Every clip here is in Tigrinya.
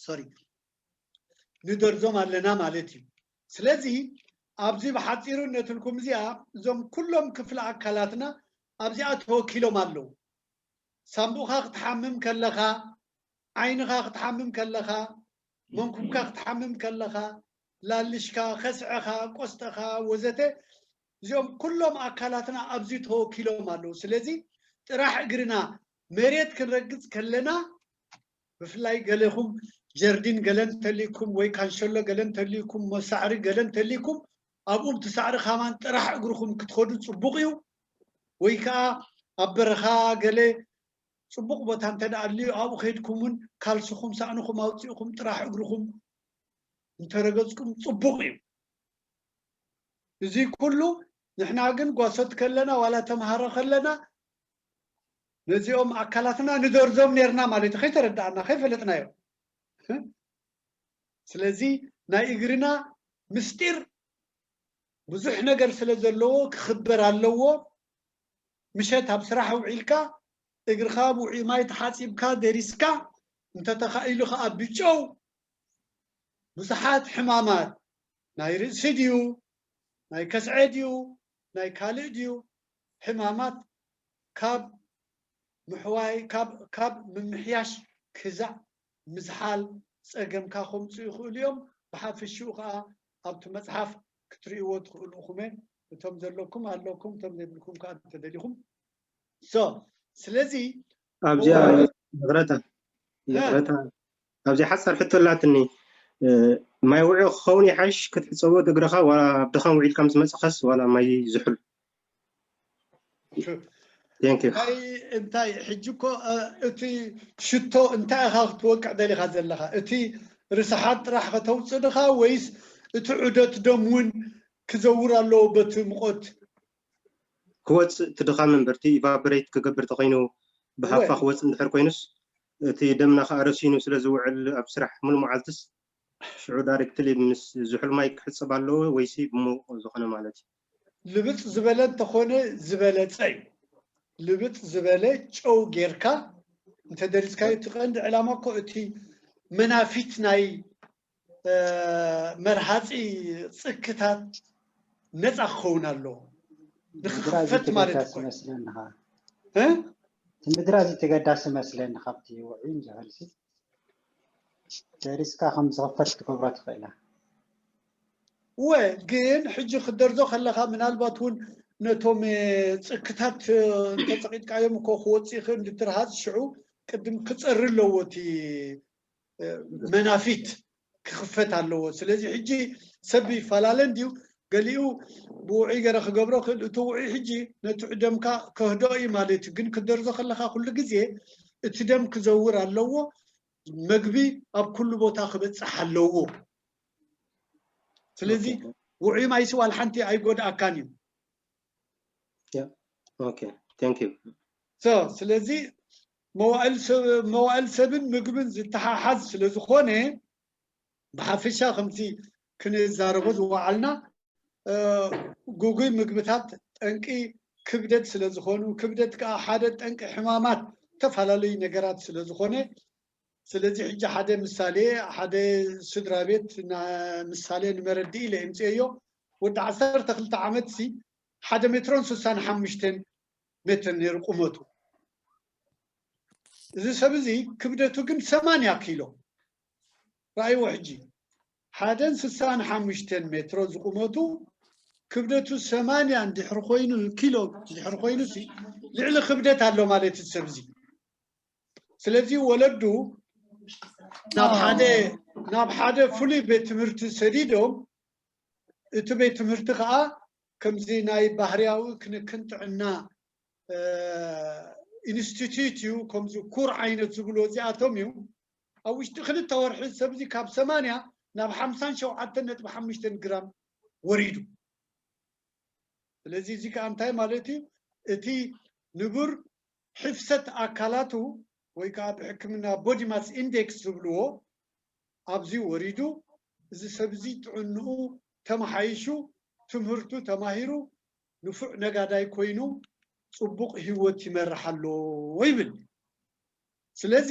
ሶሪ ንደርዞም ኣለና ማለት እዩ። ስለዚ ኣብዚ ብሓፂሩ እነትልኩም እዚኣ እዞም ኩሎም ክፍለ ኣካላትና ኣብዚኣ ተወኪሎም ኣለዉ። ሳምቡእኻ ክትሓምም ከለኻ፣ ዓይንኻ ክትሓምም ከለኻ፣ መንኩብካ ክትሓምም ከለኻ፣ ላልሽካ፣ ከስዐኻ፣ ቆስጠኻ ወዘተ እዚኦም ኩሎም ኣካላትና ኣብዚ ተወኪሎም ኣለዉ። ስለዚ ጥራሕ እግርና መሬት ክንረግፅ ከለና ብፍላይ ገለኹም ጀርዲን ገለ እንተልይኩም ወይ ካንሸሎ ገለ እንተልይኩም መሳዕሪ ገለ እንተልይኩም ኣብኡ ብቲ ሳዕሪ ካማን ጥራሕ እግርኹም ክትኸዱ ፅቡቕ እዩ። ወይ ከዓ ኣብ በረኻ ገለ ፅቡቕ ቦታ እንተ ደኣ ኣልዩ ኣብኡ ከይድኩም እውን ካልስኹም ሳእንኹም ኣውፂእኹም ጥራሕ እግርኹም እንተረገፅኩም ፅቡቕ እዩ። እዚ ኩሉ ንሕና ግን ጓሶት ከለና ዋላ ተምሃሮ ከለና ነዚኦም ኣካላትና ንደርዞም ነርና ማለት እዩ። ከይተረዳእና ከይፈለጥናዮ። ስለዚ ናይ እግርና ምስጢር ብዙሕ ነገር ስለ ዘለዎ ክኽበር ኣለዎ። ምሸት ኣብ ስራሕ ውዒልካ እግርኻ ብውዑይ ማይ ተሓፂብካ ደሪስካ እንተተኻኢሉ ከዓ ብጨው ብዙሓት ሕማማት ናይ ርእሲ ድዩ ናይ ከስዐ ድዩ ናይ ካልእ ድዩ ሕማማት ካብ ምሕዋይ ካብ ካብ ምምሕያሽ ክዛእ ምዝሓል ፀገምካ ከምፁ ይኽእሉ እዮም። ብሓፈሽኡ ከዓ ኣብቲ መፅሓፍ ክትርእይዎ ትኽእሉ ኢኹም። እቶም ዘለኩም ኣለኩም፣ እቶም ዘይብልኩም ከዓ እንተደሊኹም ሶ ስለዚ ኣብዚኣ ይቕረታ ይቕረታ ኣብዚኣ ሓፃር ሕቶ ኣላትኒ። ማይ ውዑ ክኸውን ይሓይሽ ክትሕፀቦ እግርኻ ዋላ ኣብ ድኻም ውዒልካ ምስ መፅኻስ ዋላ ማይ ዝሑል? እንታይ እንታይ ሕጂ እኮ እቲ ሽቶ እንታይ ኢኻ ክትወቅዕ ደሊኻ ዘለኻ? እቲ ርስሓት ጥራሕ ከተውፅእ ድኻ ወይስ እቲ ዑደት ደም እውን ክዘውር ኣለዎ በቲ ሙቐት? ክወፅእ እቲ ድኻም እምበር እቲ ኢቫፖሬት ክገብር ተኮይኑ ብሃፋ ክወፅእ እንድሕር ኮይኑስ እቲ ደምና ከዓ ረሲኑ ስለ ዝውዕል ኣብ ስራሕ ሙሉ መዓልትስ ሽዑ ዳይሬክትሊ ምስ ዝሑል ማይ ክሕፀብ ኣለዎ ወይሲ ብሙቕ ዝኾነ ማለት እዩ? ልብፅ ዝበለ እንተኾነ ዝበለፀ እዩ። ልብፅ ዝበለ ጨው ጌርካ እንተደሪስካዮ እቲ ቀንዲ ዕላማ እኮ እቲ መናፊት ናይ መርሃፂ ፅክታት ነፃ ክኸውን ኣለዎ። ንክኽፈት ማለት እኮ እቲ ምድራ እዚ ተገዳሲ መስለኒ ካብቲ ውዑይን ዝሑልሲ ደሪስካ ከም ዝኽፈት ክትገብሮ ትኽእል ኢኻ። እወ ግን ሕጂ ክደርዞ ከለኻ ምናልባት እውን ነቶም ፅክታት እንተፀቂጥካዮም እኮ ክወፅእ ይኽእል እንድትርሃፅ ሽዑ ቅድም ክፀሪ ኣለዎ እቲ መናፊት ክኽፈት ኣለዎ። ስለዚ ሕጂ ሰብ ይፈላለ እንድዩ ገሊኡ ብውዑይ ገረ ክገብሮ ክእል እቲ ውዑይ ሕጂ ነቲ ዕደምካ ከህደኦ እዩ ማለት እዩ። ግን ክደርዞ ከለካ ኩሉ ግዜ እቲ ደም ክዘውር ኣለዎ። መግቢ ኣብ ኩሉ ቦታ ክበፅሕ ኣለዎ። ስለዚ ውዑይ ማይሲ ዋላ ሓንቲ ኣይጎድኣካን እዩ። Okay, thank you. ስለዚ መዋእል ሰብን ምግብን ዝተሓሓዝ ስለ ዝኾነ ብሓፈሻ ከምቲ ክንዛረቦ ዝወዓልና ጉጉይ ምግብታት ጠንቂ ክብደት ስለ ዝኾኑ ክብደት ከዓ ሓደ ጠንቂ ሕማማት ዝተፈላለዩ ነገራት ስለ ዝኾነ ስለዚ ሕጂ ሓደ ምሳሌ ሓደ ስድራ ቤት ምሳሌ ንመረድኢ ኢለ የምፅኤዮ። ወዲ ዓሰርተ ክልተ ዓመት ሲ ሓደ ሜትሮን ስሳን ሓሙሽተን ሜትር ነይሩ ቁመቱ። እዚ ሰብ እዚ ክብደቱ ግን ሰማንያ ኪሎ ረኣይዎ። ሕጂ ሓደን ስሳን ሓሙሽተን ሜትሮ ዝቁመቱ ክብደቱ ሰማንያ እንድሕር ኮይኑ ኪሎ እንድሕር ኮይኑ ሲ ልዕሊ ክብደት ኣሎ ማለት እዩ ሰብ እዚ። ስለዚ ወለዱ ናብ ሓደ ናብ ሓደ ፍሉይ ቤት ትምህርቲ ሰዲዶም እቲ ቤት ትምህርቲ ከዓ ከምዚ ናይ ባህርያዊ ክንክን ጥዕና ኢንስቲትዩት እዩ። ከምዚ ኩር ዓይነት ዝብሉ እዚኣቶም እዩ። ኣብ ውሽጢ ክልተ ወርሒ ሰብ እዚ ካብ ሰማንያ ናብ ሓምሳን ሸውዓተን ነጥቢ ሓሙሽተን ግራም ወሪዱ። ስለዚ እዚ ከዓ እንታይ ማለት እዩ? እቲ ንቡር ሕፍሰት ኣካላቱ ወይ ከዓ ብሕክምና ቦዲ ማስ ኢንዴክስ ዝብልዎ ኣብዚ ወሪዱ እዚ ሰብ እዚ ጥዕንኡ ተመሓይሹ ትምህርቱ ተማሂሩ ንፉዕ ነጋዳይ ኮይኑ ፅቡቕ ህይወት ይመርሕ ኣሎ ይብል። ስለዚ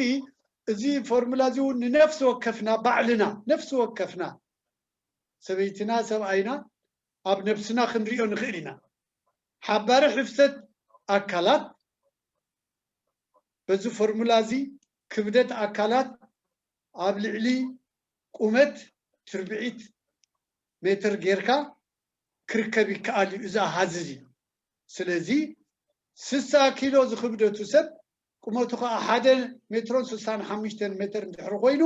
እዚ ፎርሙላ እዚ እውን ንነፍሲ ወከፍና ባዕልና ነፍሲ ወከፍና ሰበይትና ሰብኣይና ኣብ ነብስና ክንሪኦ ንኽእል ኢና። ሓባሪ ሕፍሰት ኣካላት በዚ ፎርሙላ እዚ ክብደት ኣካላት ኣብ ልዕሊ ቁመት ትርብዒት ሜትር ጌርካ ክርከብ ይከኣል እዩ እዚ ኣሃዝ እዚ። ስለዚ ስሳ ኪሎ ዝኽብደቱ ሰብ ቁመቱ ከዓ ሓደ ሜትሮን ስሳን ሓሙሽተን ሜትር እንድሕር ኮይኑ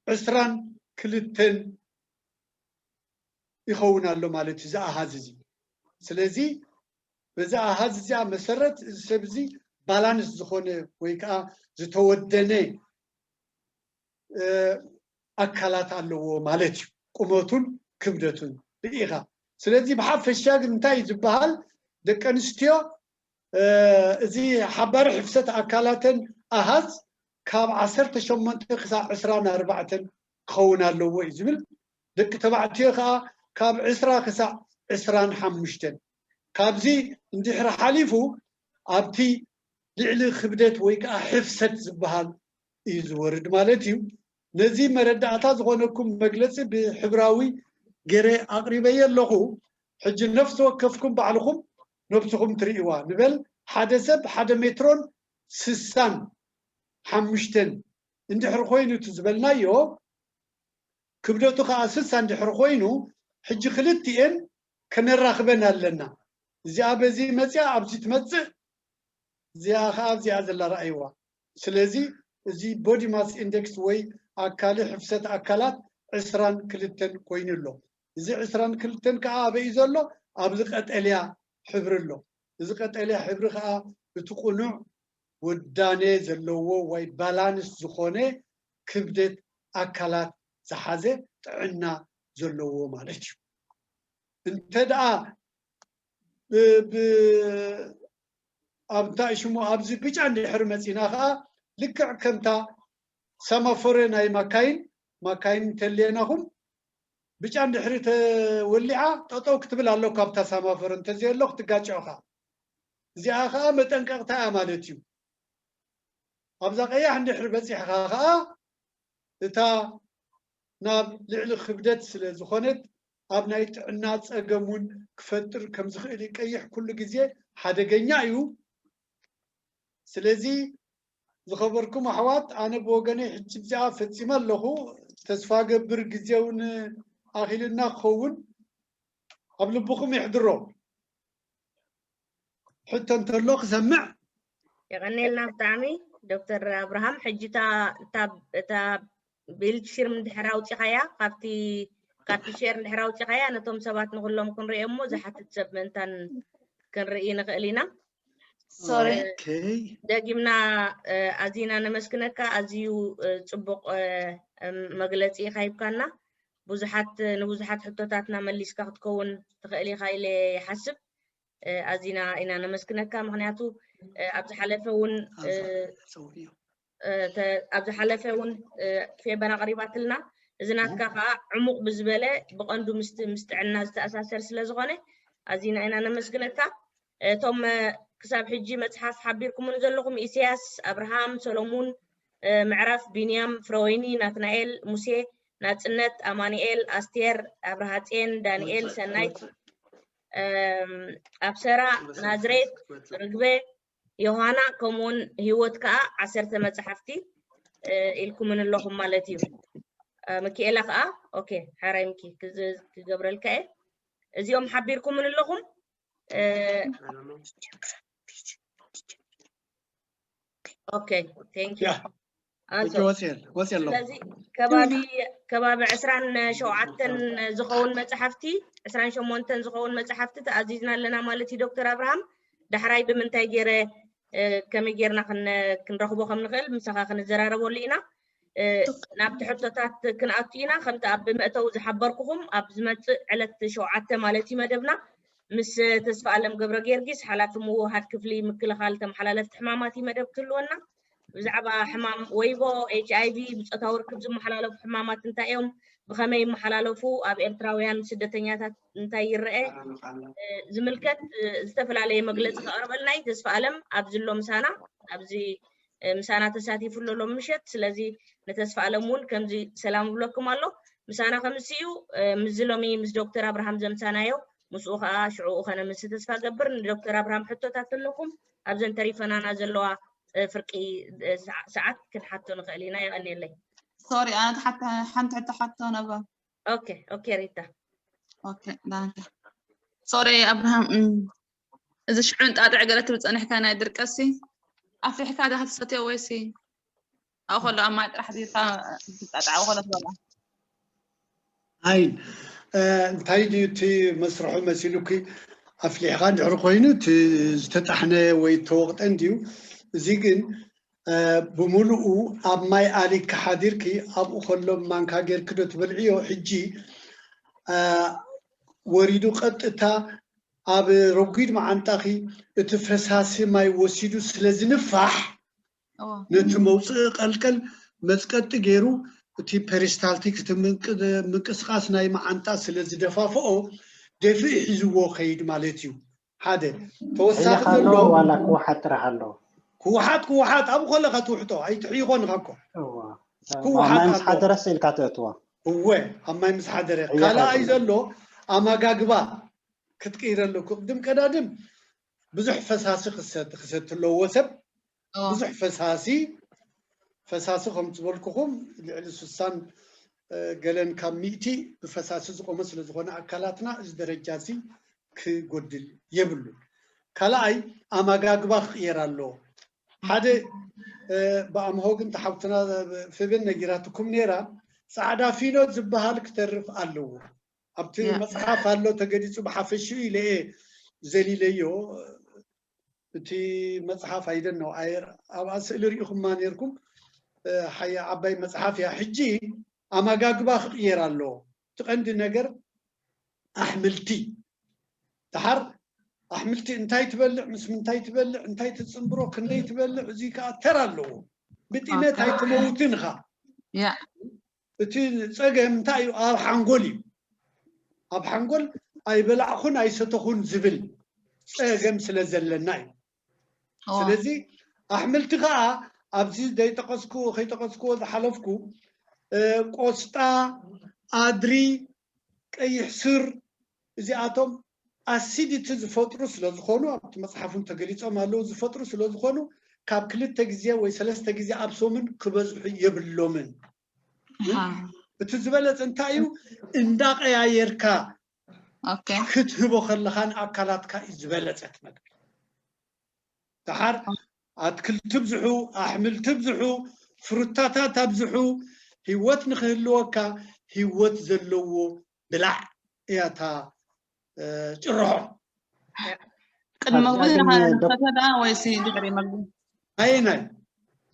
ዕስራን ክልተን ይኸውን ኣሎ ማለት እዩ እዚ ኣሃዝ እዚ። ስለዚ በዚ ኣሃዝ እዚኣ መሰረት እዚ ሰብ እዚ ባላንስ ዝኾነ ወይ ከዓ ዝተወደነ ኣካላት ኣለዎ ማለት እዩ፣ ቁመቱን ክብደቱን ርኢኻ። ስለዚ ብሓፈሻ ግን እንታይ እዩ ዝበሃል? ደቂ ኣንስትዮ እዚ ሓባሪ ሕፍሰት ኣካላተን ኣሃዝ ካብ ዓሰርተ ሸሞንተ ክሳብ ዕስራን ኣርባዕተን ክኸውን ኣለዎ እዩ ዝብል። ደቂ ተባዕትዮ ከዓ ካብ ዕስራ ክሳብ ዕስራን ሓሙሽተን። ካብዚ እንድሕር ሓሊፉ ኣብቲ ልዕሊ ክብደት ወይ ከዓ ሕፍሰት ዝበሃል እዩ ዝወርድ ማለት እዩ። ነዚ መረዳእታ ዝኾነኩም መግለፂ ብሕብራዊ ገይረ ኣቕሪበዮ ኣለኹ። ሕጂ ነፍሲ ወከፍኩም ባዕልኹም ነብስኹም ትርእይዋ። ንበል ሓደ ሰብ ሓደ ሜትሮን ስሳን ሓሙሽተን እንድሕር ኮይኑ እቲ ዝበልናዮ ክብደቱ ከዓ ስሳ እንድሕር ኮይኑ ሕጂ ክልቲኤን ከነራኽበን ኣለና። እዚኣ በዚ መፅያ ኣብዚ ትመፅእ እዚኣ ከዓ ኣብዚኣ ዘላ ረኣይዋ። ስለዚ እዚ ቦዲ ማስ ኢንደክስ ወይ ኣካሊ ሕፍሰት ኣካላት ዕስራን ክልተን ኮይኑ ኣሎ። እዚ ዕስራን ክልተን ከዓ ኣበይ እዩ ዘሎ? ኣብዚ ቀጠልያ ሕብሪ ኣሎ። እዚ ቀጠልያ ሕብሪ ከዓ እቲ ቁኑዕ ውዳኔ ዘለዎ ወይ ባላንስ ዝኾነ ክብደት ኣካላት ዝሓዘ ጥዕና ዘለዎ ማለት እዩ። እንተ ደኣ ብ- ብ- ኣብ እንታይ ሽሙ ኣብዚ ብጫ እንድሕር መፂና ከዓ ልክዕ ከምታ ሰማፎረ ናይ ማካይን ማካይን እንተልየናኹም ብጫ እንድሕሪ ተወሊዓ ጠጠው ክትብል ኣለካ ኣብታ ሰማፎረ እንተዘየሎ ክትጋጨኻ። እዚኣ ከዓ መጠንቀቕታ እያ ማለት እዩ። ኣብዛ ቀያሕ እንድሕር በፂሕኻ ከዓ እታ ናብ ልዕሊ ክብደት ስለ ዝኾነት ኣብ ናይ ጥዕና ፀገም እውን ክፈጥር ከም ዝኽእል እዩ። ቀይሕ ኩሉ ግዜ ሓደገኛ እዩ። ስለዚ ዝኸበርኩም ኣሕዋት ኣነ ብወገነይ ሕጂ እዚኣ ፈፂመ ኣለኹ። ተስፋ ገብር ግዜ እውን ኣኺልና ክኸውን ኣብ ልብኹም ይሕድሮ። ሕቶ እንተሎ ክሰምዕ። የቐኔልና ብጣዕሚ ዶክተር ኣብርሃም። ሕጂ እታ ቢልድ ሽርም እንድሕር ኣውፂኻያ ካብቲ ካብቲ ሼር እንድሕር ኣውፂኻያ ነቶም ሰባት ንኩሎም ክንሪኦ እሞ ዝሓትት ሰብ ምእንታን ክንርኢ ንኽእል ኢና። ሶሪ ደጊምና ኣዚና ነመስግነካ። ኣዝዩ ፅቡቕ መግለፂ ኢኻ ሂብካና። ብዙሓት ንብዙሓት ሕቶታትና መሊስካ ክትከውን ትኽእል ኢኻ ኢለ ይሓስብ። ኣዚና ኢና ነመስግነካ። ምክንያቱ ኣብ ዝሓለፈ እውን ኣብ ዝሓለፈ እውን ፌበን ኣቕሪባትልና። እዚ ናትካ ከዓ ዕሙቕ ብዝበለ ብቐንዱ ምስ ጥዕና ዝተኣሳሰር ስለ ዝኾነ ኣዚና ኢና ነመስግነካ። እቶም ክሳብ ሕጂ መፅሓፍ ሓቢርኩምኒ ዘለኹም ኢሳያስ፣ ኣብርሃም፣ ሰሎሙን፣ ምዕራፍ፣ ቢንያም፣ ፍረወይኒ፣ ናትናኤል፣ ሙሴ፣ ናፅነት፣ ኣማኑኤል፣ ኣስቴር፣ ኣብርሃፅየን፣ ዳንኤል፣ ሰናይት፣ ኣብሰራ፣ ናዝሬት፣ ርግበ፣ ዮሃና ከምኡውን ህይወት ከዓ ዓሰርተ መፅሓፍቲ ኢልኩምን ኣለኹም ማለት እዩ። ምክኤላ ከዓ ኦኬ ሓራይ ምኪ ክገብረልካ እየ። እዚኦም ሓቢርኩምን ኣለኹም። ኦኬ ቴንክ ዩ። ወፂ ኣሎ። ስለዚ ከባቢ ከባቢ ዕስራን ሸውዓተን ዝኸውን መፅሓፍቲ ዕስራን ሸሞንተን ዝኸውን መፅሓፍቲ ተኣዚዝና ኣለና ማለት እዩ ዶክተር ኣብርሃም። ዳሕራይ ብምንታይ ገይረ ከመይ ጌርና ክንረኽቦ ከም ንኽእል ምሳኻ ክንዘራረበሉ ኢና። ናብቲ ሕቶታት ክንኣቱ ኢና። ከምቲ ኣብ መእተዊ ዝሓበርኩኹም ኣብ ዝመፅእ ዕለት ሸውዓተ ማለት እዩ መደብና ምስ ተስፋ ኣለም ገብረ ጊዮርጊስ ሓላፊ ምውህሃድ ክፍሊ ምክልኻል ተመሓላለፍቲ ሕማማት እዩ መደብ ክህልወና። ብዛዕባ ሕማም ወይቦ፣ ኤች ኣይ ቪ፣ ብፆታዊ ርክብ ዝመሓላለፉ ሕማማት እንታይ እዮም፣ ብኸመይ ይመሓላለፉ፣ ኣብ ኤርትራውያን ስደተኛታት እንታይ ይረአ ዝምልከት ዝተፈላለየ መግለፂ ከቕርበልና እዩ ተስፋ ኣለም ኣብዚ ኣሎ ምሳና ኣብዚ ምሳና ተሳቲፉ ኣሎ ሎም ምሸት። ስለዚ ንተስፋ ኣለም እውን ከምዚ ሰላም ይብለኩም ኣሎ። ምሳና ከምስዩ ምስዚ ሎሚ ምስ ዶክተር ኣብርሃም ዘምሳናዮ ምስኡ ከዓ ሽዕኡ ከነምስ ተስፋ ገብር። ንዶክተር ኣብርሃም ሕቶታት ኣለኩም ኣብዘን ተሪፈናና ዘለዋ ፍርቂ ሰዓት ክንሓቶ ንኽእል ኢና። የቐንየለይ። ሶሪ ኣነ ሓንቲ ሕቶ ሓቶ ነበር። ኦኬ ኦኬ ሪታ ኦኬ ዳንከ ሶሪ ኣብርሃም እዚ ሽዑ እንጣጥዕ ገለ ትብል ጸኒሕካ ናይ ድርቀሲ ኣፍሊሕካ ዳካ ትሰትዮ ወይሲ ኣብኡ ከሎ ኣብ ማይ ጥራሕ ዲካ ትጣጣዕ ኣብኡ ከሎ ትበልዖ? ኣይ እንታይ ድዩ እቲ መስርሑ መሲሉኪ? ኣፍሊሕካ እንድሕር ኮይኑ እቲ ዝተጣሕነ ወይ እተወቕጠ እንድዩ። እዚ ግን ብምሉኡ ኣብ ማይ ኣሊካ ሓዲርኪ ኣብኡ ከሎ ማንካ ጌርኪ ዶ ትበልዕዮ? ሕጂ ወሪዱ ቀጥታ ኣብ ረጒድ መዓንጣኺ እቲ ፈሳሲ ማይ ወሲዱ ስለ ዝንፋሕ ነቲ መውፅኢ ቀልቀል መፅቀጢ ገይሩ እቲ ፔሪስታልቲክ እቲ ምንቅስቃስ ናይ መዓንጣ ስለ ዝደፋፍኦ ደፍኢ ሒዝዎ ከይድ ማለት እዩ። ሓደ ተወሳኺ ዘሎ ዋላ ክወሓጥ ጥራሕ ኣሎ። ክወሓጥ ክወሓጥ ኣብኡ ከለካ ትውሕጦ ኣይትሕይኾን ኢኻ እኮ ክወሓጥ ምስ ሓደረስ ኢልካ ተእትዋ። እወ ኣብ ማይ ምስ ሓደረ። ካልኣይ ዘሎ ኣመጋግባ ክትቅይረሉ። ቅድም ቀዳድም ብዙሕ ፈሳሲ ክሰቲ ኣለዎ ሰብ። ብዙሕ ፈሳሲ ፈሳሲ ከም ዝበልኩኹም ልዕሊ ስሳን ገለን ካብ ሚእቲ ብፈሳሲ ዝቆመ ስለ ዝኾነ ኣካላትና እዚ ደረጃ እዚ ክጎድል የብሉን። ካልኣይ ኣመጋግባ ክቕየር ኣለዎ። ሓደ ብኣምሆ ግን ተሓውትና ፍብን ነጊራትኩም ነይራ። ፃዕዳ ፊኖ ዝበሃል ክተርፍ ኣለዎ። ኣብቲ መፅሓፍ ኣሎ ተገሊፁ ብሓፈሽኡ ኢለ እየ ዘሊለዮ። እቲ መፅሓፍ ኣይደን ነው ኣየር ኣብኣ ስእሊ ርኢኹማ ነርኩም። ሓያ ዓባይ መፅሓፍ እያ። ሕጂ ኣመጋግባ ክቕየር ኣለዎ። እቲ ቀንዲ ነገር ኣሕምልቲ ድሓር ኣሕምልቲ እንታይ ትበልዕ ምስ ምንታይ ትበልዕ እንታይ ትፅንብሮ ክንደይ ትበልዕ እዚ ከዓ ተራ ኣለዎ። ብጢመት ኣይትመውትን ኢኻ። እቲ ፀገም እንታይ እዩ? ኣብ ሓንጎል እዩ። ኣብ ሓንጎል ኣይበላዕኹን ኣይሰተኹን ዝብል ፀገም ስለ ዘለና እዩ። ስለዚ ኣሕምልቲ ከዓ ኣብዚ ዘይጠቀስኩ ከይጠቀስኩዎ ዝሓለፍኩ ቆስጣ፣ ኣድሪ፣ ቀይሕ ሱር እዚኣቶም ኣሲዲቲ ዝፈጥሩ ስለዝኾኑ ኣብቲ መፅሓፍ እውን ተገሊፆም ኣለዉ። ዝፈጥሩ ስለዝኾኑ ካብ ክልተ ግዜ ወይ ሰለስተ ግዜ ኣብ ሰሙን ክበዝሑ የብሎምን። እቲ ዝበለፀ እንታይ እዩ? እንዳቀያየርካ ክትህቦ ከለካ ንኣካላትካ እዩ ዝበለፀ እቲ መግቢ። ደሓር ኣትክልቲ ኣብዝሑ፣ ኣሕምልቲ ኣብዝሑ፣ ፍሩታታት ኣብዝሑ። ህይወት ንክህልወካ ህይወት ዘለዎ ብላዕ እያ እታ ጭርሖ። ቅድሚ መግቢ ንኸሰትዮ ደኣ ወይሲ ድሕሪ መግቢ? ኣየናይ?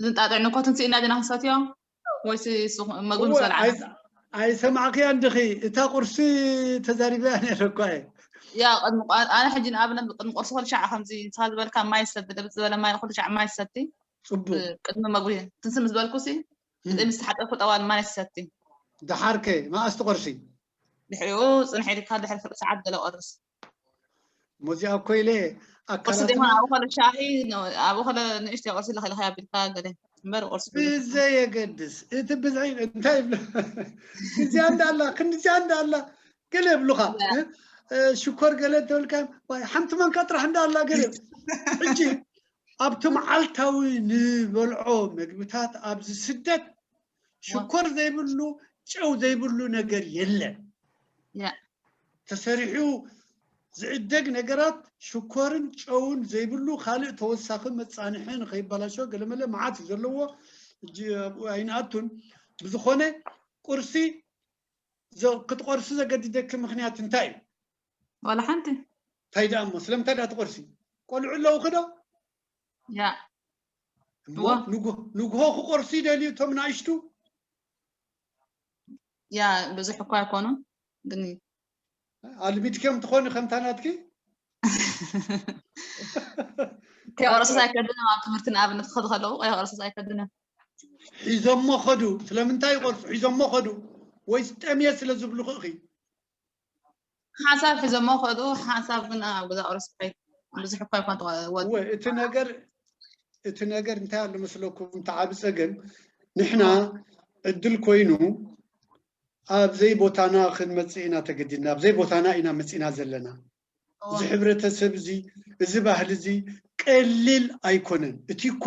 ዝንጣጥዕ ንኮትን ስኢና ዲና ክንሰትዮ ወይሲ መግቢ ምስ በላዕና? ኣይሰማዕክያ እንድኺ እታ ቁርሲ ተዛሪበያ ነይረ እኳ እየ። ያ ቅድሚ ኣነ ሕጂ ንኣብነት ቅድሚ ቁርሲ ኩሉ ሻዕ ከምዚ ንስኻ ዝበልካ ማይ ሰቲ ደብዝ ዝበለ ማይ ኩሉ ሻዕ ማይ ሰቲ ጽቡቅ ቅድሚ መግቢ ትንስ ምስ በልኩ ሲ እዘይ ምስ ተሓጠብኩ ጠዋል ማይ ሰቲ። ደሓርከ መኣስ ትቆርሲ? ድሕሪኡ ጽንሕ ኢልካ ድሕሪ ፍርቂ ሰዓት ገለ ቆርስ። ሞዚኣ እኮ ኢለ ቁርሲ ደይኮነ ኣብኡ ከለ ሻሂ ኣብኡ ከለ ንእሽተይ ቁርሲ ለኺልኻ ኣቢልካ ገለ እምበር ቁርሲ ብዘየገድስ እቲ ብዝሒ እንታይ ይብሉ እዚኣ እንዳላ ክንዲዚኣ እንዳላ ገለ ይብሉኻ ሽኮር ገለ እንተበልካ ሓንቲ ማንካ ጥራሕ እንዳላ ገለ ሕጂ ኣብቲ መዓልታዊ ንበልዖ መግብታት ኣብዚ ስደት ሽኮር ዘይብሉ ጨው ዘይብሉ ነገር የለን። ተሰሪሑ ዝዕደግ ነገራት ሽኮርን ጨውን ዘይብሉ ካልእ ተወሳኺ መፃንሒ ንኸይበላሾ ገለመለ መዓት እዩ ዘለዎ። ሕጂ ኣብኡ ኣይንኣቱን። ብዝኾነ ቁርሲ ክትቆርሲ ዘገድደኪ ምኽንያት እንታይ እዩ? ዋላ ሓንቲ። እንታይ ደኣ እሞ ስለምንታይ ደኣ ትቆርሲ? ቆልዑ ኣለውኺ ዶ? ያ እሞ ንጉሆ ክቆርሱ ይደልዩ እቶም ንኣሽቱ? ያ ብዙሕ እኳ ኣይኮኑን ግን ኣልሚድክዮም ትኾኒ ከምታ ናትኪ? ከይቆረሱስ ኣይከድን ኣብ ትምህርቲ ንኣብነት ክኸዱ ከለዉ ከይቆረሱስ ኣይከድን እዮም። ሒዞሞ ኸዱ። ስለምንታይ ይቆርሱ? ሒዞሞ ኸዱ ወይስ ጠምየ ስለ ዝብሉ ክእኺ? ሓንሳብ ሒዞሞ ከዱ ሓንሳብ ግን ኣብ ገዛ ቁርሲ ከይ ብዙሕ እኳ ይኮን ተወ- ወ- እወ፣ እቲ ነገር እቲ ነገር እንታይ ኣሎ መስለኩም? ተዓቢ ጸገም ንሕና ዕድል ኮይኑ ኣብ ዘይቦታና ክንመጽእ ኢና ተገዲድና፣ ኣብ ዘይቦታና ኢና መጺእና ዘለና። እዚ ሕብረተሰብ እዚ፣ እዚ ባህሊ እዚ ቀሊል ኣይኮነን። እቲ እኳ